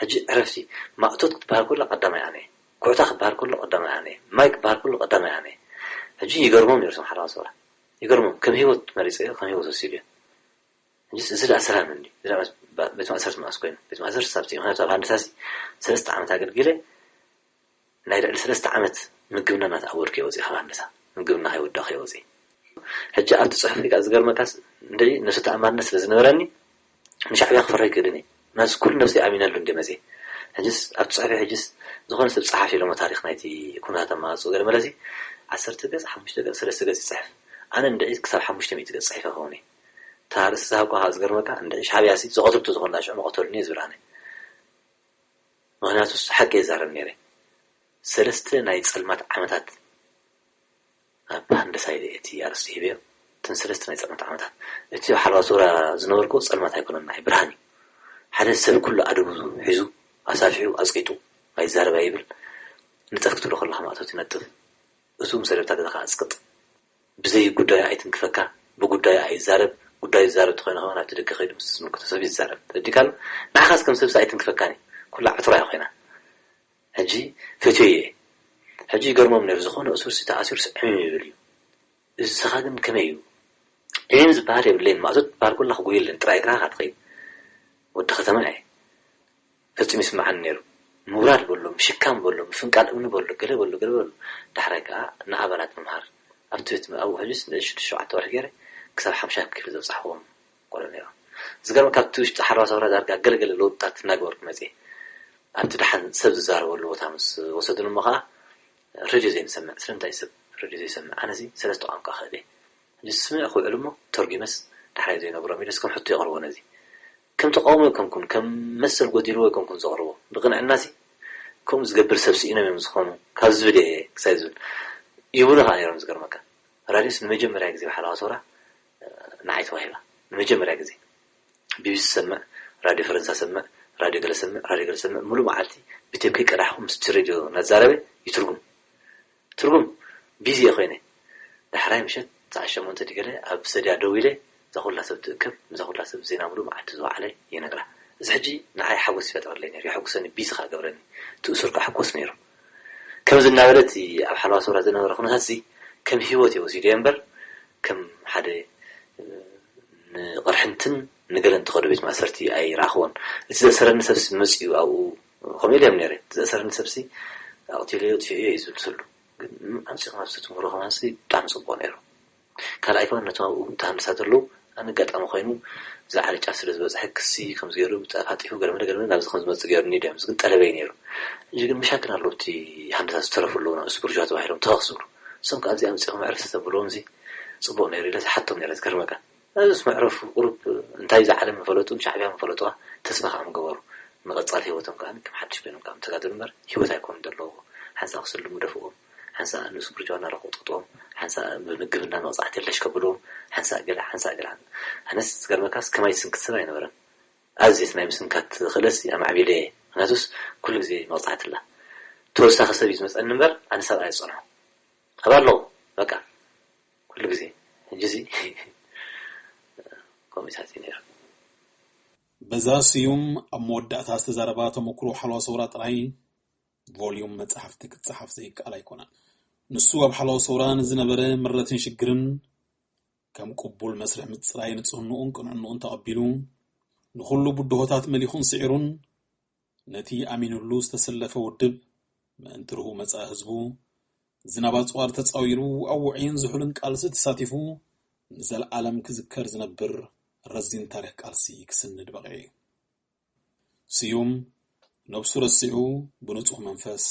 ሕጂ ዕረፍቲ ማእቶት ክትበሃል ከሎ ቀዳማይ ኣነ ኩዕታ ክበሃል ከሎ ቀዳማይ ኣነ ማይ ክበሃል ከሎ ቀዳማይ ኣነ ሕጂ ይገርሞም ነይሩ ቶም ሓራ ሰውራ ይገርሞም ከም ህይወት መሪፀዮ ከም ህይወት ወሲድዮ ሕጂ እዚ ደኣ ሰላም እንዲ እዚ ደኣ ቤት ማእሰርቲ መኣስ ኮይኑ ቤት ማእሰርቲ ሳብቲ ምክንያቱ ኣብ ሃንደሳሲ ሰለስተ ዓመት ኣገልጊለ ናይ ልዕሊ ሰለስተ ዓመት ምግብና እናተኣወድከ ወፂእ ካብ ሃንደሳ ምግብና ከይወዳ ከይወፂእ ሕጂ ኣብቲ ፅሑፍ ከኣ ዝገርመካስ እንደ ነሱ ተኣማንነት ስለ ዝነበረኒ ንሻዕብያ ክፈርሕ ይክእልን እየ ናዚ ኩሉ ነብሰይ ኣሚነሉ እንደ መፅእ ሕጅስ ኣብቲ ፅሑፍ ሕጅስ ዝኾነ ሰብ ፀሓፊ ኢሎሞ ታሪክ ናይቲ ኩነታት ኣማፅኡ ገለ መለሲ ዓሰርተ ገፅ ሓሙሽተ ገፅ ሰለስተ ገፅ ይፅሕፍ ኣነ እንድዒ ክሳብ ሓሙሽተ ሚእቲ ገፅ ፅሒፈ ከውን እየ እታ ርእሲ ዝሃብኳ ከዓ ዝገርመካ እንድዒ ሻዕብያ ሲ ዝቐትልቱ ዝኾንላ ሽዑ መቐተሉኒ እየ ዝብል ኣነ ምክንያቱስ ሓቂ እየ ዝዛረብ ነይረ ሰለስተ ናይ ፀልማት ዓመታት ኣብ ሃንደሳይ እቲ ኣርእስቲ ሂበዮ እተን ሰለስተ ናይ ፀልማት ዓመታት እቲ ኣብ ሓለዋ ሱራ ዝነበርኩ ፀልማት ኣይኮነን ናይ ብርሃን እዩ ሓደ ሰብ ኩሉ ኣደቡ ሒዙ ኣሳፊሑ ኣፅቂጡ ኣይዛረብ ኣይብል ንጠፍ ክትብሎ ከለካ ማእቶት ይነጥፍ እሱ ምስ ሰለብታ ገዛካ ኣፅቅጥ ብዘይ ጉዳዩ ኣይትንክፈካ ብጉዳዩ ኣይዛረብ ጉዳዩ ዝዛረብ ተኮይነ ከማን ኣብቲ ደገ ከይዱ ምስ ዝምልከቶ ሰብ ይዛረብ ተረዲካሉ ንዓኻስ ከም ሰብሲ ኣይትንክፈካን እዩ ኩላ ዕትሮ እያ ኮይና ሕጂ ፈትዮ እየ ሕጂ ይገርሞም ነይሩ ዝኾነ እሱርሲ ተኣሲሩስ ዕምም ይብል እዩ እስኻ ግን ከመይ እዩ ዕምም ዝበሃል የብለይን ማእቶት ዝበሃል ኮላ ክጎየለን ጥራይ እግራ ካትኸይድ ወዲ ከተማ እየ ፈጺሙ ይስምዓኒ ነይሩ ምውራድ በሎ ምሽካም በሎ ምፍንቃል እምኒ በሎ ገለ በሎ ገለ በሎ ዳሕራይ ከዓ ንኣባላት ምምሃር ኣብቲ ቤት ኣብኡ ሕጅስ ንእሽቱ ሸውዓተ ወርሒ ገይረ ክሳብ ሓምሻይ ክፍሊ ዘብፃሕዎም ቆልዑ ነይሮም ዝገርም ካብቲ ውሽጢ ሓለዋ ሰውራ ዳርጋ ገለገለ ለውጥታት እናገበርኩ መፅየ ኣብቲ ደሓን ሰብ ዝዛረበሉ ቦታ ምስ ወሰዱን እሞ ከዓ ሬድዮ ዘይንሰምዕ ስለምንታይ ሰብ ሬድዮ ዘይሰምዕ ኣነዚ ሰለስተ ቋንቋ ክእል ሕጂ ስምዕ ክውዕል እሞ ተርጉመስ ዳሕራይ ዘይነግሮም ኢለስ ከም ሕቶ የቕርቦ ነዚ ከም ተቃውሞ ኣይኮንኩን ከም መሰል ጎዲልዎ ኣይኮንኩን ዘቕርቦ ብቕንዕናሲ ከምኡ ዝገብር ሰብ ስኢኖም እዮም ዝኾኑ ካብ ዝብል እየ ክሳይ ዝብል ይብሉ ከዓ ነይሮም ዝገርመካ ራድዮስ ንመጀመርያ ግዜ ብሓለዋ ሰውራ ንዓይ ተዋሂባ ንመጀመርያ ግዜ ቢቢሲ ሰምዕ ራድዮ ፈረንሳ ሰምዕ ራድዮ ገለ ሰምዕ ራድዮ ገለ ሰምዕ ሙሉእ መዓልቲ ብቴፕ ከይቀዳሕኩ ምስቲ ሬድዮ እናዛረበ ይትርጉም ትርጉም ቢዚ እየ ኮይነ ዳሕራይ ምሸት ሰዓት ሸሞንተ ድገለ ኣብ ሰድያ ደው ኢለ እዛ ኩላ ሰብ ትእከብ እዛ ኩላ ሰብ ዜና ሙሉእ መዓልቲ ዝወዓለ ይነግራ እዚ ሕጂ ንዓይ ሓጎስ ይፈጥረለይ ነይሩ የሐጉሰኒ ቢዚ ከዓ ገብረኒ ትእሱር ከዓ ሕኮስ ነይሩ ከምዚ እናበለት ኣብ ሓለዋ ሰውራ ዝነበረ ኩነታት እዚ ከም ህይወት እየ ወሲዶ እምበር ከም ሓደ ንቕርሕንትን ንገለን ተኸዶ ቤት ማእሰርቲ ኣይረኣኽዎን እቲ ዘእሰረኒ ሰብሲ መፅኡ ኣብኡ ከምኡ ኢለ እዮም ነይረ እቲ ዘእሰረኒ ሰብሲ ኣቕቲለዮ ጥፊኦ እዩ ዝብል ሰሉ ግን ኣምፂኹም ኣብዚ ትምህሩ ከማንሲ ብጣዕሚ ፅቡቕ ነይሩ ካልኣይ ከማን ነቶም ኣብኡ ተሃንድሳ ዘለዉ ኣጋጣሚ ኮይኑ ዝለዓለ ጫፍ ስለ ዝበፅሐ ክሲ ከምዚ ገይሩ ብጣፋጢፉ ገለመለ ገለመለ ናብዚ ከም ዝመፅእ ገይሩኒ ድዮም እዚ ግን ጠለበይ ነይሩ ሕጂ ግን መሻክል ኣለዎ እቲ ሃንደሳ ዝተረፉ ኣለዉ ንእሱ ብርጅዋ ተባሂሎም ተኸኽ ዝብሉ እሶም ከዓ እዚኣ ኣምፂኹም ዕረፍቲ ተብልዎም እዚ ፅቡቕ ነይሩ ኢለ ዝሓቶም ነይረ ዝገርመካ እዚስ መዕረፉ ቁሩብ እንታይ እዚ ዓለም ምፈለጡ ንሻዕብያ ምፈለጥዋ ተስፋ ከዓ ምገበሩ ንቐፃሊ ህይወቶም ከዓ ከም ሓድሽ ኮይኖም ከዓ ምተጋደሉ እምበር ህይወት ኣይኮኑን ዘለዎ ሓንሳእ ክስልሙ ደፍዎም ሓንሳእ ንሱ ብርጅዋ እናረኸቡ ጥቅጥዎም ሓንሳእ ብምግብና መቕፃዕቲ የለሽ ከብልዎም ሓንሳእ ገለ ሓንሳእ ገለ ኣነስ ዝገርመካስ ከማይ ዝስንክት ሰብ ኣይነበረን ኣዝየት ናይ ምስንካት ክእለትሲ ኣማዕቢለ እየ ምክንያቱስ ኩሉ ግዜ መቕፃዕቲ ኣላ ተወሳኺ ሰብ እዩ ዝመፀኒ እምበር ኣነ ሰብኣይ ዝፀንሖ ካብ ኣለኹ በቃ ኩሉ ግዜ ሕጂ እዚ ኮሚታት እዩ ነይሩ በዛ ስዩም ኣብ መወዳእታ ዝተዛረባ ተመክሮ ሓለዋ ሰውራ ጥራይ ቮልዩም መጻሕፍቲ ክትጸሓፍ ዘይከኣል ኣይኮነን። ንሱ ኣብ ሓለዋ ሰውራ ንዝነበረ ምረትን ሽግርን ከም ቅቡል መስርሕ ምጽራይ ንጽህንኡን ቅንዕንኡን ተቐቢሉ፣ ንኹሉ ብድሆታት መሊኹን ስዒሩን፣ ነቲ ኣሚኑሉ ዝተሰለፈ ውድብ፣ ምእንቲ ርሁው መጻኢ ህዝቡ፣ ዝናብ ኣጽዋር ተጻዊሩ፣ ኣብ ውዑይን ዝሑልን ቃልሲ ተሳቲፉ፣ ንዘለኣለም ክዝከር ዝነብር ረዚን ታሪኽ ቃልሲ ክስንድ በቒዑ እዩ። ስዩም፣ ነብሱ ረሲዑ፣ ብንጹህ መንፈስ፣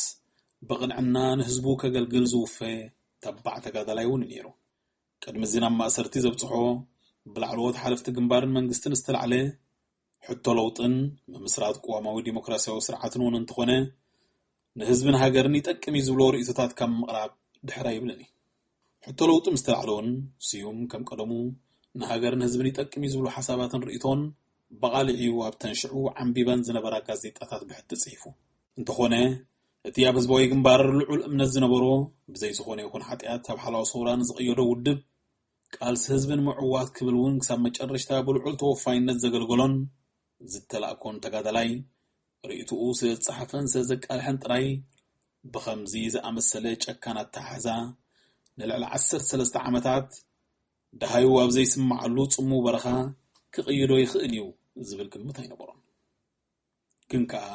ብቕንዕና ንህዝቡ ከገልግል ዝውፈ ተባዕ ተጋዳላይ እውን ነይሩ። ቅድሚ እዚ ናብ ማእሰርቲ ዘብጽሖ፣ ብላዕለዎት ሓለፍቲ ግንባርን መንግስትን ዝተላዕለ ሕቶ ለውጥን ምምስራት ቅዋማዊ ዲሞክራሲያዊ ስርዓትን እውን እንተኾነ፣ ንህዝብን ሃገርን ይጠቅም እዩ ዝብሎ ርእይቶታት ካብ ምቕራብ ድሕር ኣይብልን እዩ። ሕቶ ለውጢ ምስ ተላዕለ እውን፣ ስዩም ከም ቀደሙ ንሃገርን ህዝብን ይጠቅም እዩ ዝብሎ ሓሳባትን ርእይቶን ብቓልዕ እዩ ኣብተን ሽዑ ዓንቢበን ዝነበራ ጋዜጣታት ብሕቲ ጽሒፉ። እንተኾነ፣ እቲ ኣብ ህዝባዊ ግንባር ልዑል እምነት ዝነበሮ፣ ብዘይ ዝኾነ ይኹን ሓጢኣት ኣብ ሓላው ሰውራ ንዝቐየዶ ውድብ፣ ቃልሲ ህዝብን ምዕዋት ክብል እውን ክሳብ መጨረሽታ ብልዑል ተወፋይነት ዘገልገሎን ዝተላእኮን ተጋዳላይ፣ ርእይትኡ ስለ ዝጸሓፈን ስለ ዘቃልሐን ጥራይ፣ ብኸምዚ ዝኣመሰለ ጨካን ኣተሓሕዛ ንልዕሊ ዓሰርተ ሰለስተ ዓመታት፣ ደሃዩ ኣብ ዘይስምዓሉ ጽምው በረኻ ክቕይዶ ይኽእል እዩ ዝብል ግምት ኣይነበሮን። ግን ከኣ፣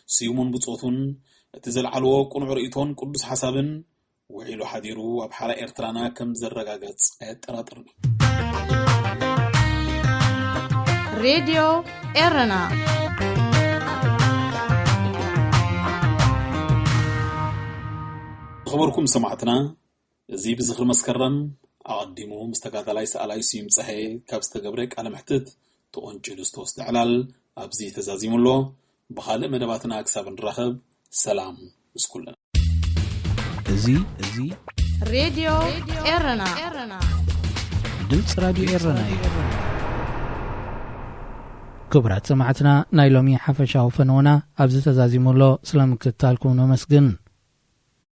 ስዩምን ብጾቱን እቲ ዘልዓልዎ ቅኑዕ ርእይቶን ቅዱስ ሓሳብን፣ ውዒሉ ሓዲሩ ኣብ ሓራ ኤርትራና ከም ዘረጋገጽ ኣየጠራጥርን እዩ። ሬድዮ ኤረና። ዝኸበርኩም ሰማዕትና፣ እዚ ብዝኽሪ መስከረም ኣቐዲሙ ምስ ተጋዳላይ ሰኣላይ ስዩም ጸሃየ ካብ ዝተገብረ ቃለ መሕትት ተቖንጭሉ ዝተወስደ ዕላል ኣብዚ ተዛዚሙ ኣሎ። ብኻልእ መደባትና ክሳብ ንራኸብ፣ ሰላም ምስ ኩልና። እዚ እዚ ሬድዮ ኤረና። ድምፂ ራድዮ ኤረና እዩ። ክቡራት ሰማዕትና፣ ናይ ሎሚ ሓፈሻዊ ፈነወና ኣብዚ ተዛዚሙ ኣሎ። ስለ ምክትታልኩም ነመስግን።